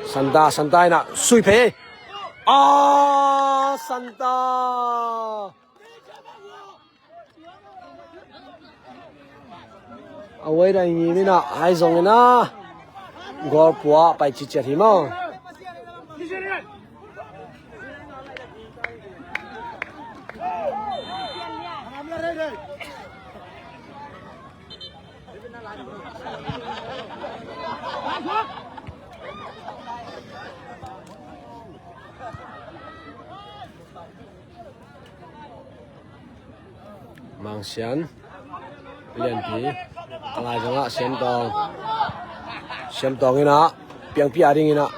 Santa, Santa ina sui phei. Ah, Santa. A wei dai ngim ina, ai zong ina. Goal pua pai ciciat hi maw. Mangsian. Lianpi. Ka lai zongah Siamtawng. Siamtawng in ah, Piangpi a ding in ah,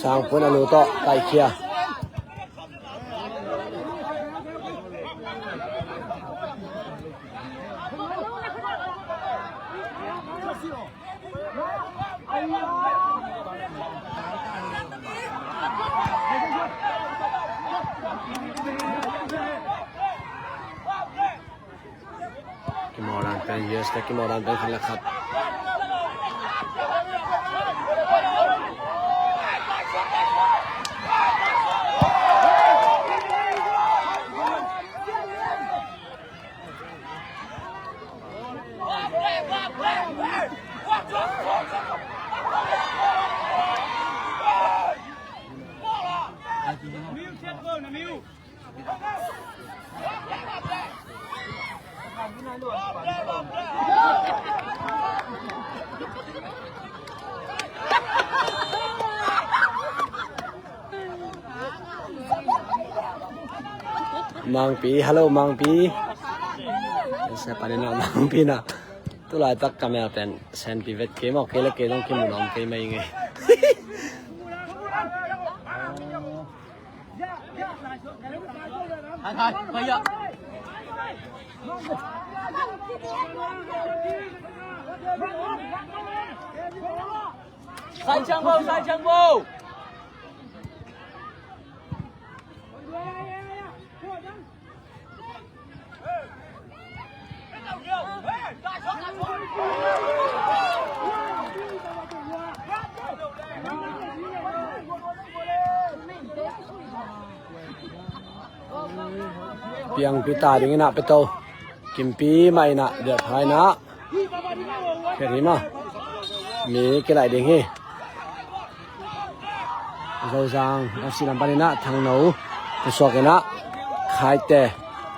Sangpuan a lu tawh taikhia. Kimawh dan pen, U S te kimawh dan pen khat le khat. Mangpi, hello Mangpi. Sia panin ah Mangpi na. Tulaitak ka mel pen senpi vet kei maw, kei le kei dong kimu nuam kei mai ngei. Sai ciang bo, sai ciang bo. Piangpi ta ding in ah Peto. Kimpi mah in ah, Delphai in ah. Khe ri mah. Mi kilaih ding hi. Zozang F C lam panin ah Thangno pusuak in ah Khaite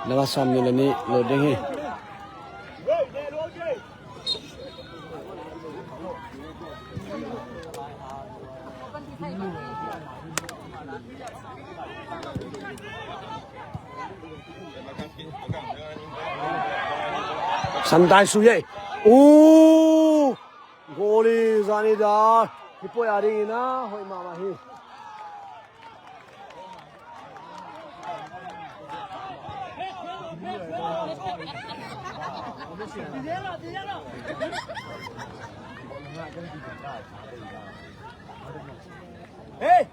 nanga sawm ni le nih lut ding hi. Santai su ye. Uh! Goal i zani da. Hi poi a ding in ah hoih mahmah hi. Hey!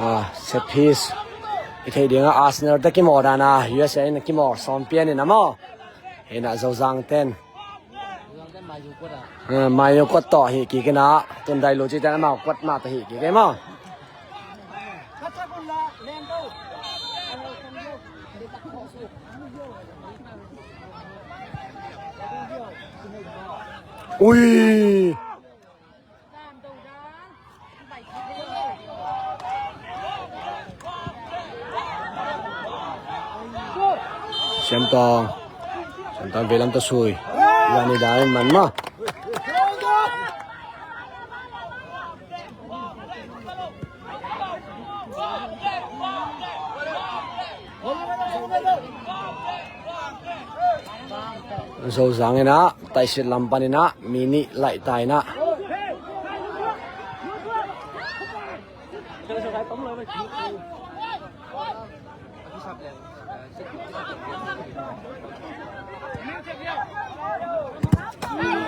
Ah, set piece. I theih dingah Arsenal te kimawh dan a U S A in kimawh sawm pian in a maw. Hi in ah Zozang ten. Ah, Mayu kuat tawh hi kik in ah. Tun dai lu ci ten amau kuat mah tawh hi kik e maw. Ui. Siamtawng. Siamtawng veilam tawh sui. Zani dai man mah. Zozang in ah, Taisit lam pan in ah, mi nih laih ta in ah.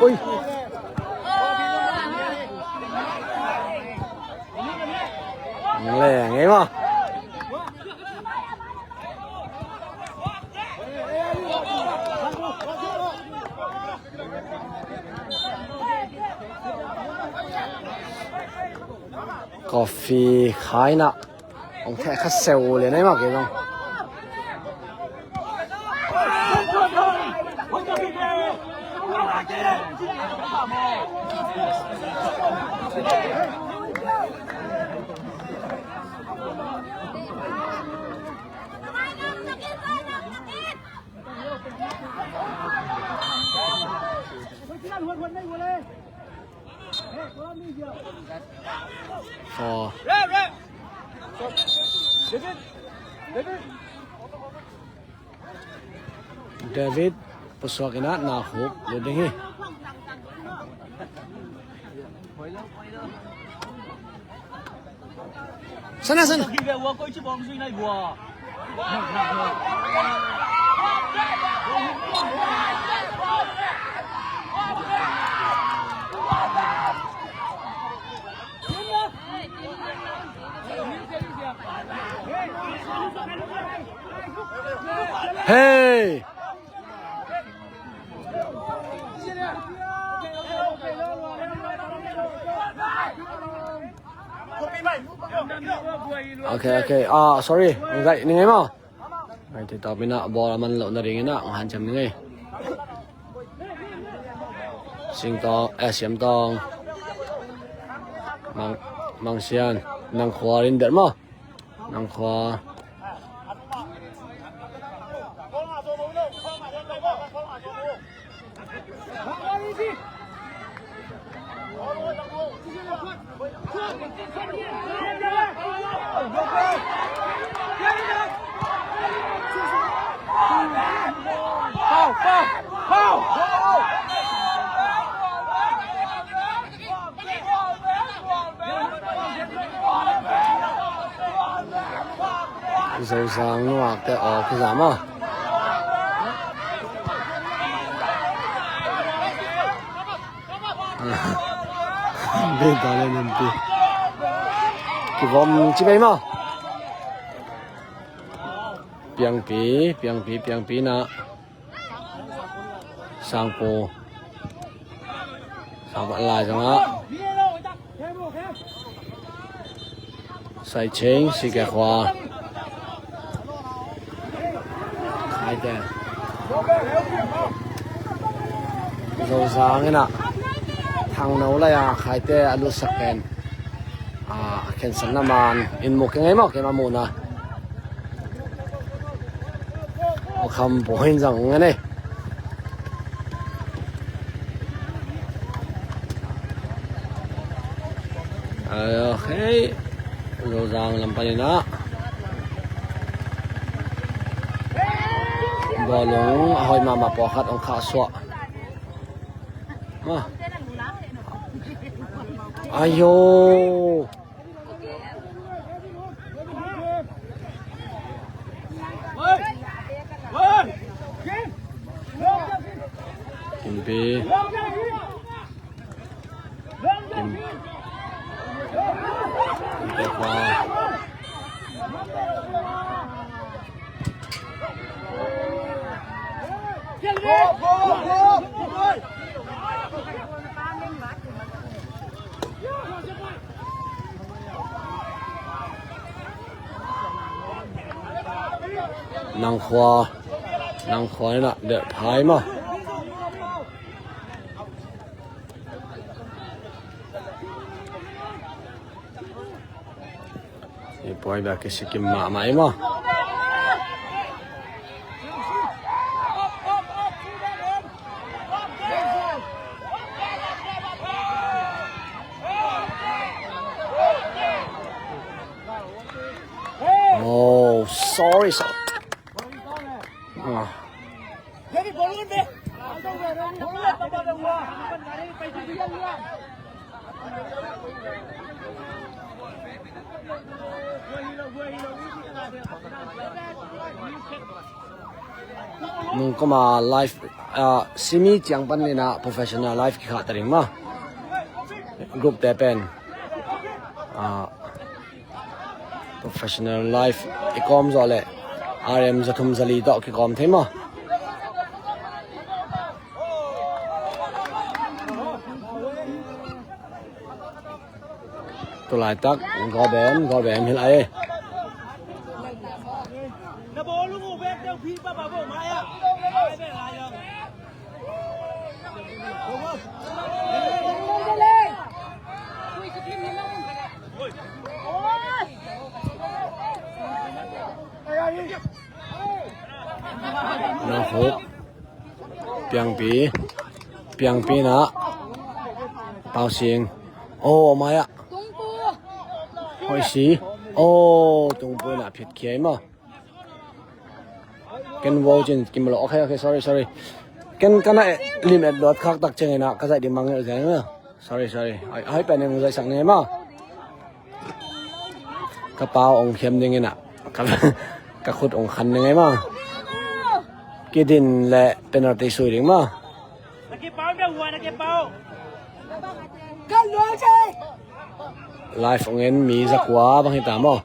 Ui. Leng ei maw. Coffee khai na. Hong theh kha seu lian ei maw kei zong. David pusuak in ah na khuk lut ding hi. Sana, sana. Hey! Ok, ok. Ah, sorry. Ngai, ni ngai maw? Ngai, ti tawpin ah ball a man loh nadingin ah hanciam ni ngai. Singtawng, eh, Siamtawng. Mang, Mang Sian, Nang Khua in der maw? Nang Khua. Zozang nuak te aw kizam a. Beta le nampi. Kivom ci bei maw? Piangpi, piangpi, piangpi na. Sangpu. Sangpu lai zong ah. Sai Ching, Sike Khua. Khaite. Zozang in ah. Thangno lai a Khaite a lutsak pen. Ah, a khensatna man in mu keng ei maw, keima muhna. Aw kham buin zang ngan ei. Ayo, hei. Zozang lam panin ah. Bawlung a hoih mahmah pawlkhat hong khah suah. Ma. Ayo. Kimpi. Kim. Kimpi Khua. Nang Khua, Nang Khua in ah der phai maw. I puai bia kisikim mahmah i maw. Oh, sorry, sorry. Ah. Nungkoma live, ah, simi ciang pan lina professional live kikhah ta ding ma. Group te pen, ah, professional live i kawm zawh leh R M za thum za li tawh kikawm thei maw? Tulaitak gawbem gawbem hi lai. Nang Khuk. Piangpi. Piangpi na. Pau Sing. Oh, mai ah. Hoih si. Oh, tung Buaina phit khia i maw. Ken wow cin kim lo. Okay, okay, sorry, sorry. Ken kana lim et luat khak tak ciangin ah ka zaih ding mang ngeih zel maw. Sorry, sorry. Hoi pen in hong zaihsak ni maw. Ka pau hong khiam ding in ah ka, ka khut hong khan ding maw. Kidin le penalty sui ding maw. Live hong en mi zakua bang hi ta maw.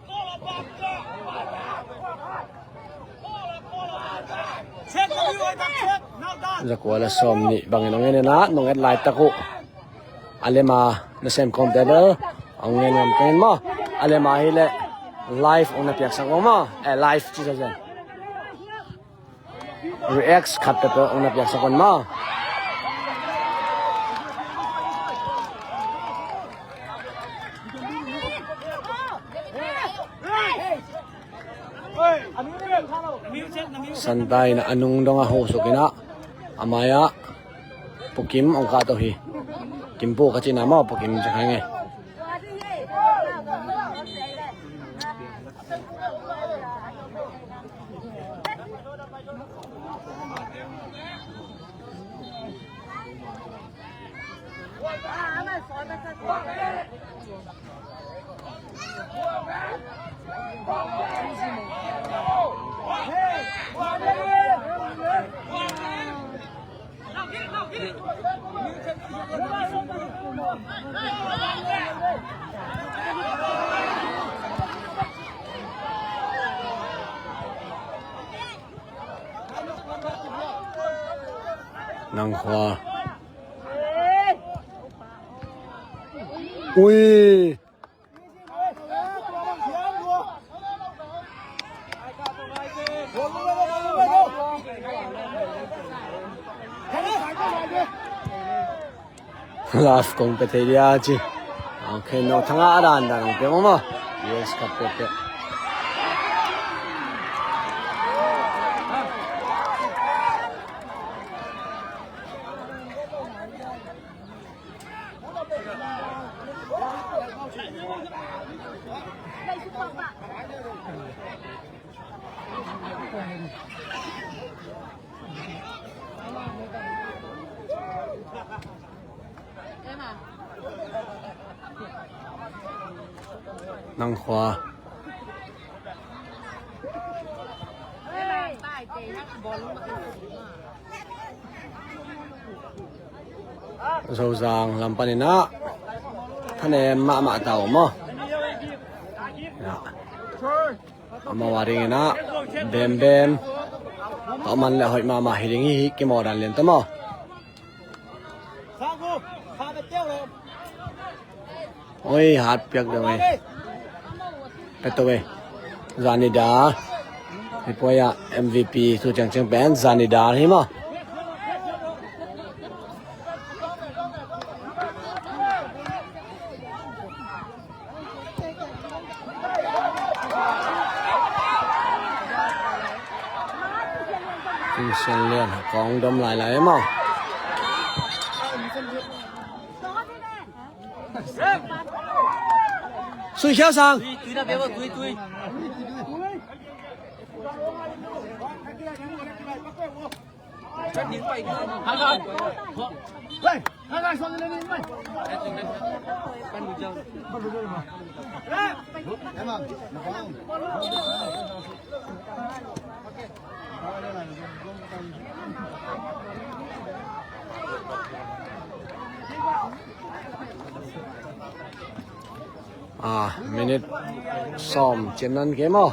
Zakua le sawm nih bangin hong en in ah nong et laitak uh a lema nasem kawmte bel hong en ngam keng in maw. A lema hi leh live hong na piaksak uh maw. Eh, live ci sa zen. Reacts khat peuhpeuh hong na piaksak un maw. Santa in a nung dong a hosuk in ah a mai-ah Pu Kim hong kah to hi. Kim Pu ka cihna maw, Pu Kim ci kha ing e. Nang khua. Ui. Last kong pe thei dia ci. Okay, no thanga a dan dan kong pe maw. Yes, ka pe pe. Nang khua. Zozang lam panin ah thanem mahmah ta uh maw. Amau a dingin ah bembem tawh man le hoih mahmah hi ding hi, hi kimaw dan lian ta maw. Oi, hat piak deuh ei. Pet to ei. Zanida. Hih puai ah M V P tu ciangciang pen Zanida hi maw. Tingsian lian ha kong dom lailai maw. Sui khiau sang. Tui, tui na bia bo, tui, tui. Ah, minute sawm cian nan ke maw.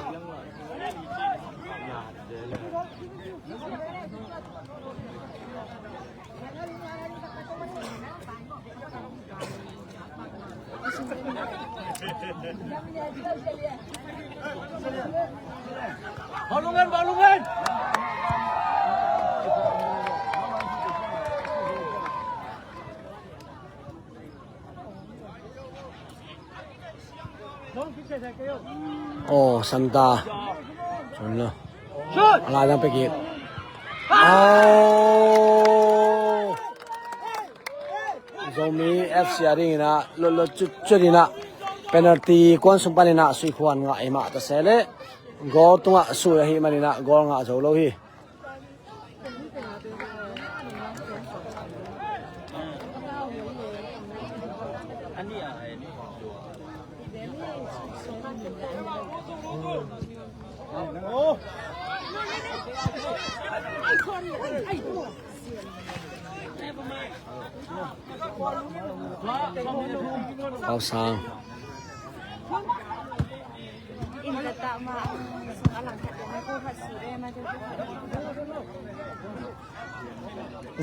Oh, Santa. Cun lo. A lai dang pekik. Oh. Zomi F C a dingin ah lutlot cutcut in ah Penalty kuan sung panin ah sui khuan ngah i mah ta se leh goal tungah sui ahih manin ah goal ngah zo lo hi. Pausang.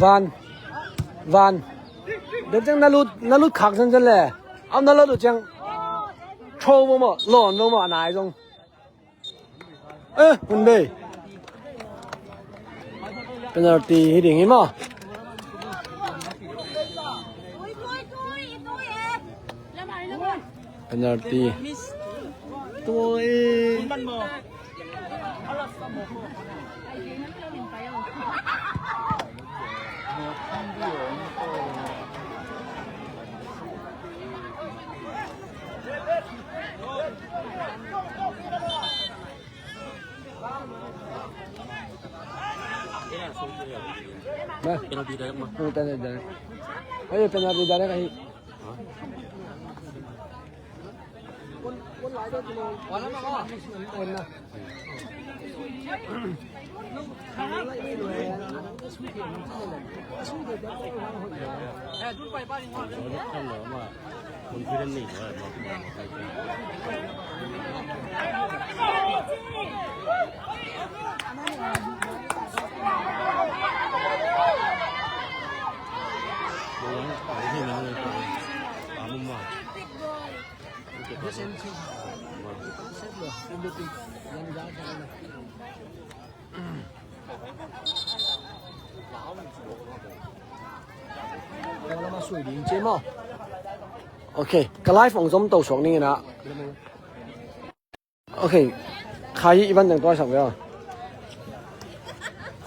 Van, Van. Dep ciang na lut, na lut khak zenzen le. Am na lut uh ciang. Tho bo maw, lawn bo maw, a nai zong. Eh, hun bei. Penalty hi ding hi maw. Penalty. Tua i. Penalty direct mah. Penalty direct. Ayo, penalty direct ahi. Ok, ka live ong zom to suak ning ina. Ok, khai i van teng tuaisak ve aw.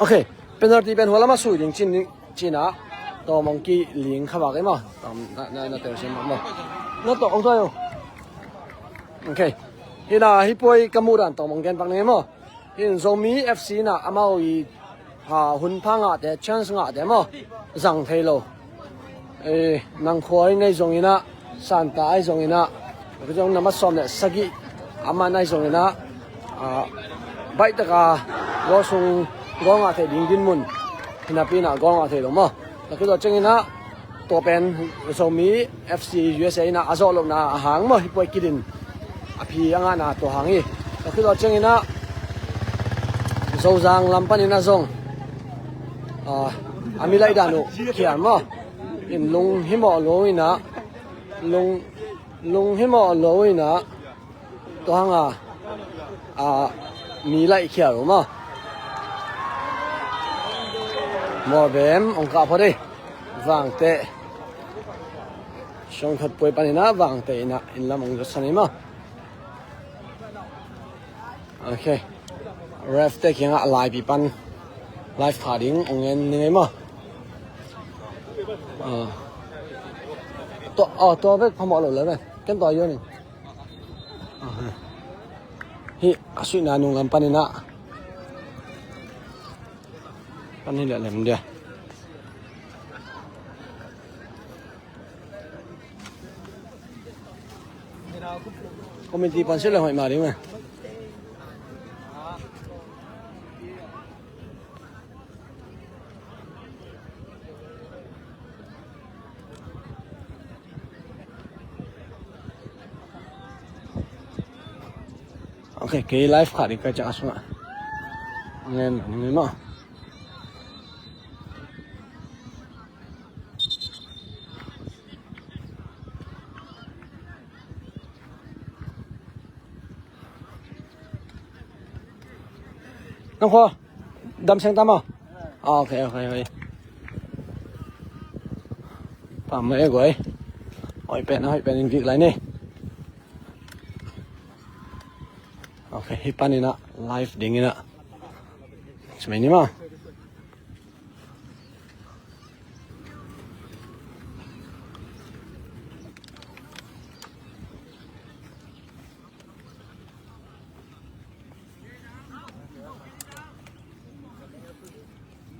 Ok, penalty pen hua lama sui ding cin, cin a. Tawm ong ki ling kha vak e maw. Tawm na, na, na tel sin maw. Na tawm ong tuai aw. Ok. Hina, hi puai ka muh dan tawm ong gen pak ning e maw. Hin Zomi F C na amau i, a, hun pha ngahte, chance ngahte maw, zang thei lo. E, nang khua i nei zong ina, santa ai zong ina, zong na ma sawm le sagih, a man ai zong ina, a, baih taka, goal sung, goal ngah thei ding dinmun, hinapi ina goal ngah thei lo maw. Takhi lo ceng ina, tua pen Zomi F C U S A ina a zawh lohna a hang maw, hi puai kidin a phi a ngahna tua hang hi. Tua khit tua ciangin ah Zozang lam panin ah zong, ah, a milaih dan uh khial maw. In lung himawh lo in ah, lung, lung himawh lo in ah, tua hang a, a, mi laih khial uh maw. Mawlbem ong kah phot ei. Vangteh. Siangthot puai panin ah Vangteh in ah inn lam ong zotsan ei maw. Ok. Ref te kiangah laipi pan live kha ding ong ngen ning ei maw. Ah. Tua, ah, tua vek phamawh lo le ve. Ken tua yo ning. Hih a suihna nung lam panin ah pan hi leh lem dia. Committee pan si leh hoih ma ding meh. Ok, kei live kha ding ka ciang a sungah. Ngen, ngen maw. Nang khua dam seng tam maw? Ah, ok, ok, ok. Pam mai guai. Hoih pen, hoih pen in vik lai ni. Ok, hih panin ah live ding in ah. Sumai ni maw.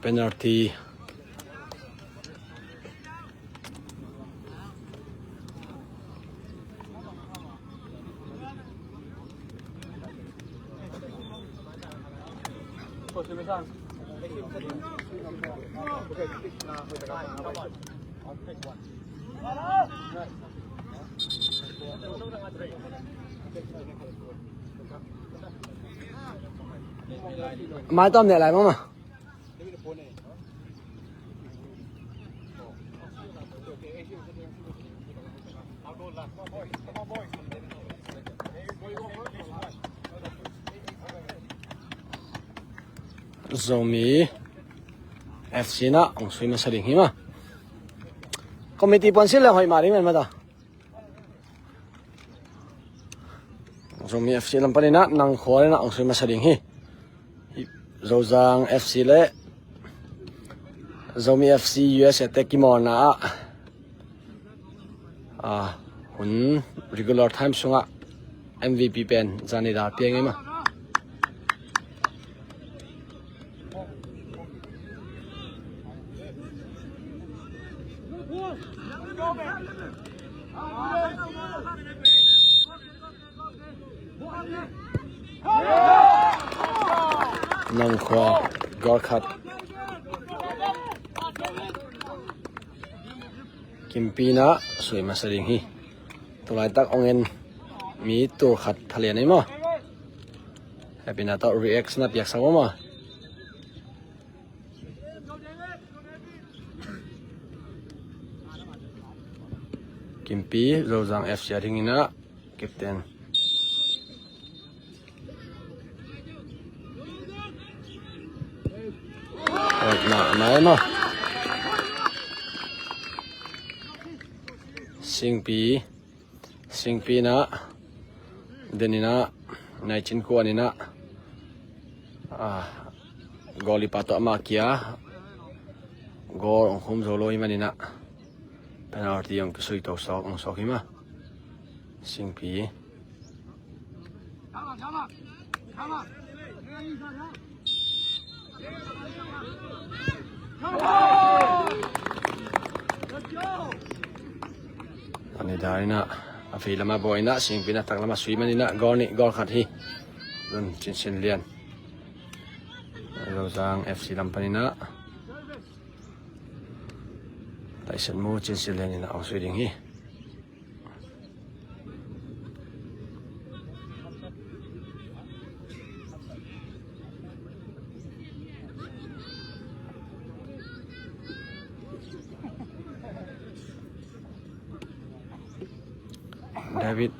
Penalty. Maitom neh lai mama. Zomi F C na ong sui masa ding hi ma. Committee puan sil le hoih mah ding men mata. Zomi F C lam panin ah Nangkhua le na ong sui masa ding hi. Zozang F C le Zomi F C U S A te kimawlna ah, ah, hun regular time sungah M V P pen Zanida piang ema. Nangkhua goal khat. Kimpi na sui masa ding hi. Tulaitak ong en mi tul khat thalian ei maw. Happy na tawh reaction na piaksak maw. Kimpi, Zozang F C a dingin ah captain. Oi, na, na, na. Singpi, Singpi na, Denina, Naicin Kuanina, ah, goal i pa tawh ama kia, goal ong khum zo lo i manina. Penalty ong kisui to sawk, ong sawk hi ma. Singpi. Ani darina a fei lama boina Singpi na tak lama sui manina goal nih goal khat hi. Dun Cin Sin Lian. Lozang F C lam panina. Taisan mu Cin Sin Lian ina ong sui ding hi. David.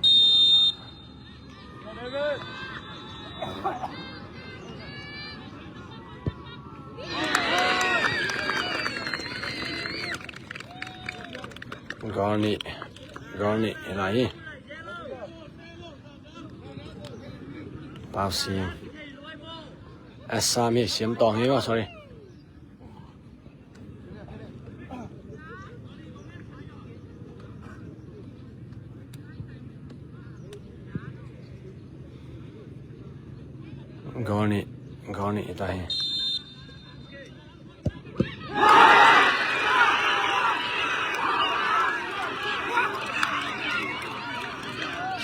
Goal nih, goal nih, hi lai hi. Pau Sim. Assam hi, Siam Tawng hi maw, sorry. Goal nih, goal nih hi ta hi.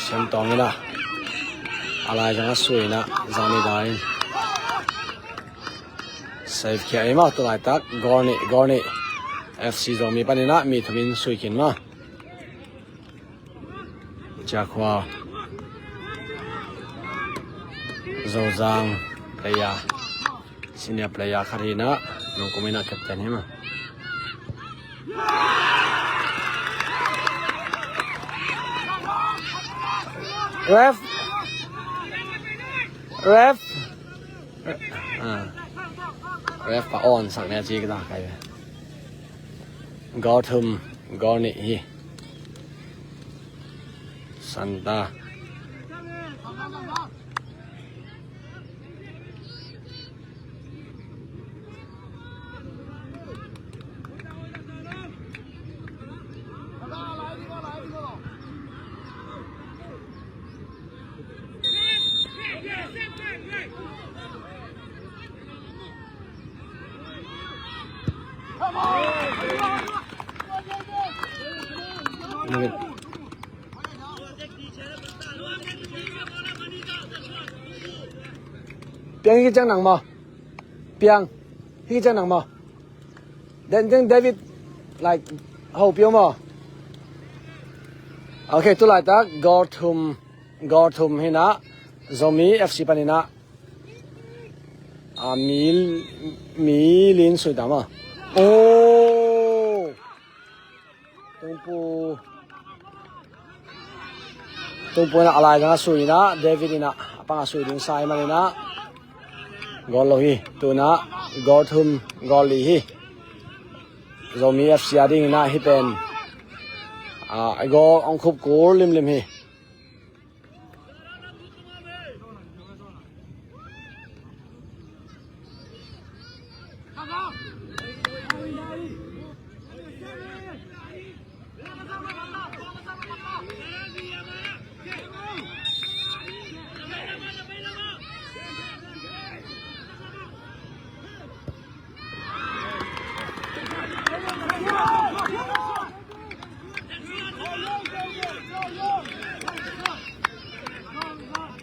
Siam Tawng ina a lai zang a sui ina zang ni dai. Save khia ei maw, tulaitak goal nih, goal nih. F C Zomi panina mi thumin sui khin maw. Ciakhua Zozang player, senior player khat hina, nungkum ina captain hi maw. Ref. Ref. Ah. Ref pa on sak ne ci ka ta kai. Goal thum, goal nih hi. Santa. Piang hi ciang nang maw? Piang hi ciang nang maw? Den ding David, like, ho piau maw? Okay, tu laitak goal thum, goal thum hi na, Zomi F C panin ah, a, mi, mi li in sui ta maw? Oh! Tungpu, Tungpu in ah a laizang a sui in ah, David in ah a pang a sui ding sa ahih manin ah, goal lo hi. Tu in ah goal thum, goal li hi. Zomi F C a ding in ah hih pen, a, goal hong khup kul limlim hi.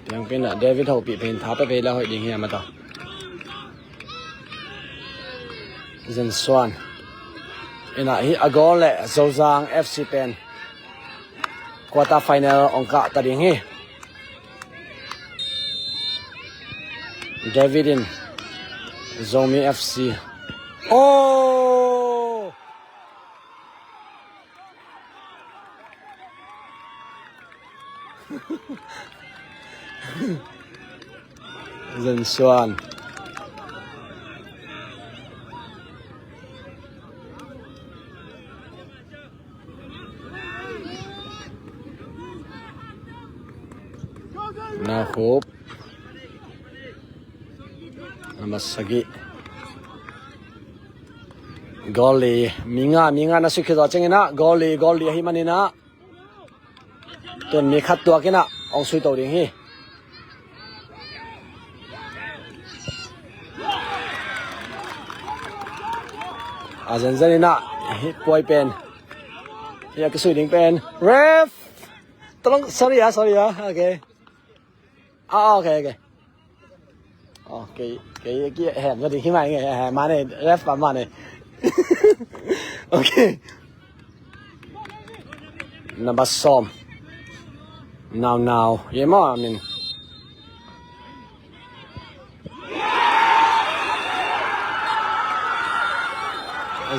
Piang pen ah David hopih pen tha pepei la hoih ding hiam a ta. Zen Suan in ah hih a goal le Zozang F C pen quarter final hong kah ta ding hi. David in Zomi F C. Oh! Zen Suan. Na khup. Number sagih. Goal li. Mi nga, mi nga na sui khit zawh ciangin ah goal li, goal li ahih manin ah, tun mi khat tuak in ah hong sui to ding hi. A zenzen in ah hih puai pen, hih a kisui ding pen. Ref! Tolong, sorry ah, sorry ah. Okay. Ah, okay, okay. Oh, kei, kei, kei, hem, kei, himai nge, eh, mane, ref pa mane. Okay. Number sawm. Nau nau. Ye maw, I mean.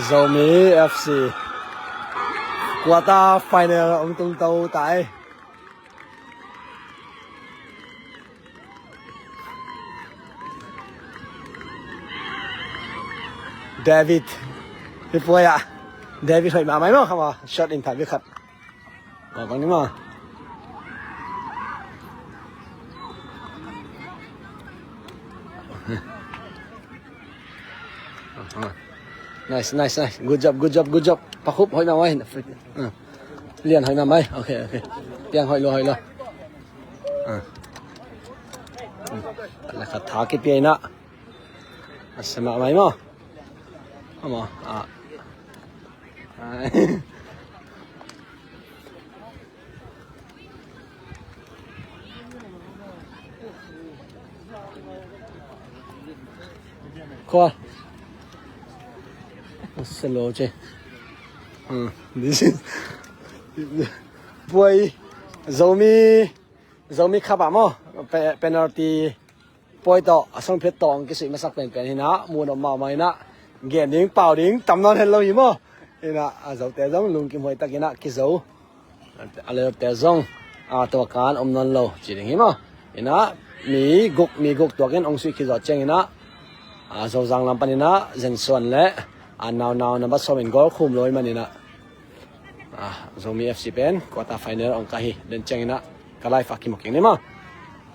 Zomi F C. Quarter final hong tung to ta e. David. Hih puai ah David hoih mahmah maw, kha maw. Shot in tha bik khat. Kawk bang ni maw. Nice, nice, nice. Good job, good job, good job. Pa Khup hoih mahmah. Ah. Lian hoih mahmah. Okay, okay. Piang hoih lo, hoih lo. Ah. La khat tha kipia in ah. A sa mahmah maw. Come on. Ah. Ah. Khua. Slow che. Hmm, this is puai Zomi, Zomi Cup ah maw. Pe-, penalty puai tawh, a song phet tawh ang kisuih masak penpen hi na, mun om mahmah hi na, gen ding, pau ding tam nawn het lo hi maw. Hi na, a zote zong lungkim huai tak hi na, kizo. A leute zong, a, tua kan om nawn lo ci ding hi maw. Hi na, mi guk, mi guk tuakin hong suih khit zawh ciang hi na, a, Zozang lam pan hi na, Zen Suan le, a, Nau Nau number sawm in goal khum lo hi man hi na. A, Zomi F C pen quarter final hong kah hi. Den ciang hi na, ka live a kimu kik ni maw.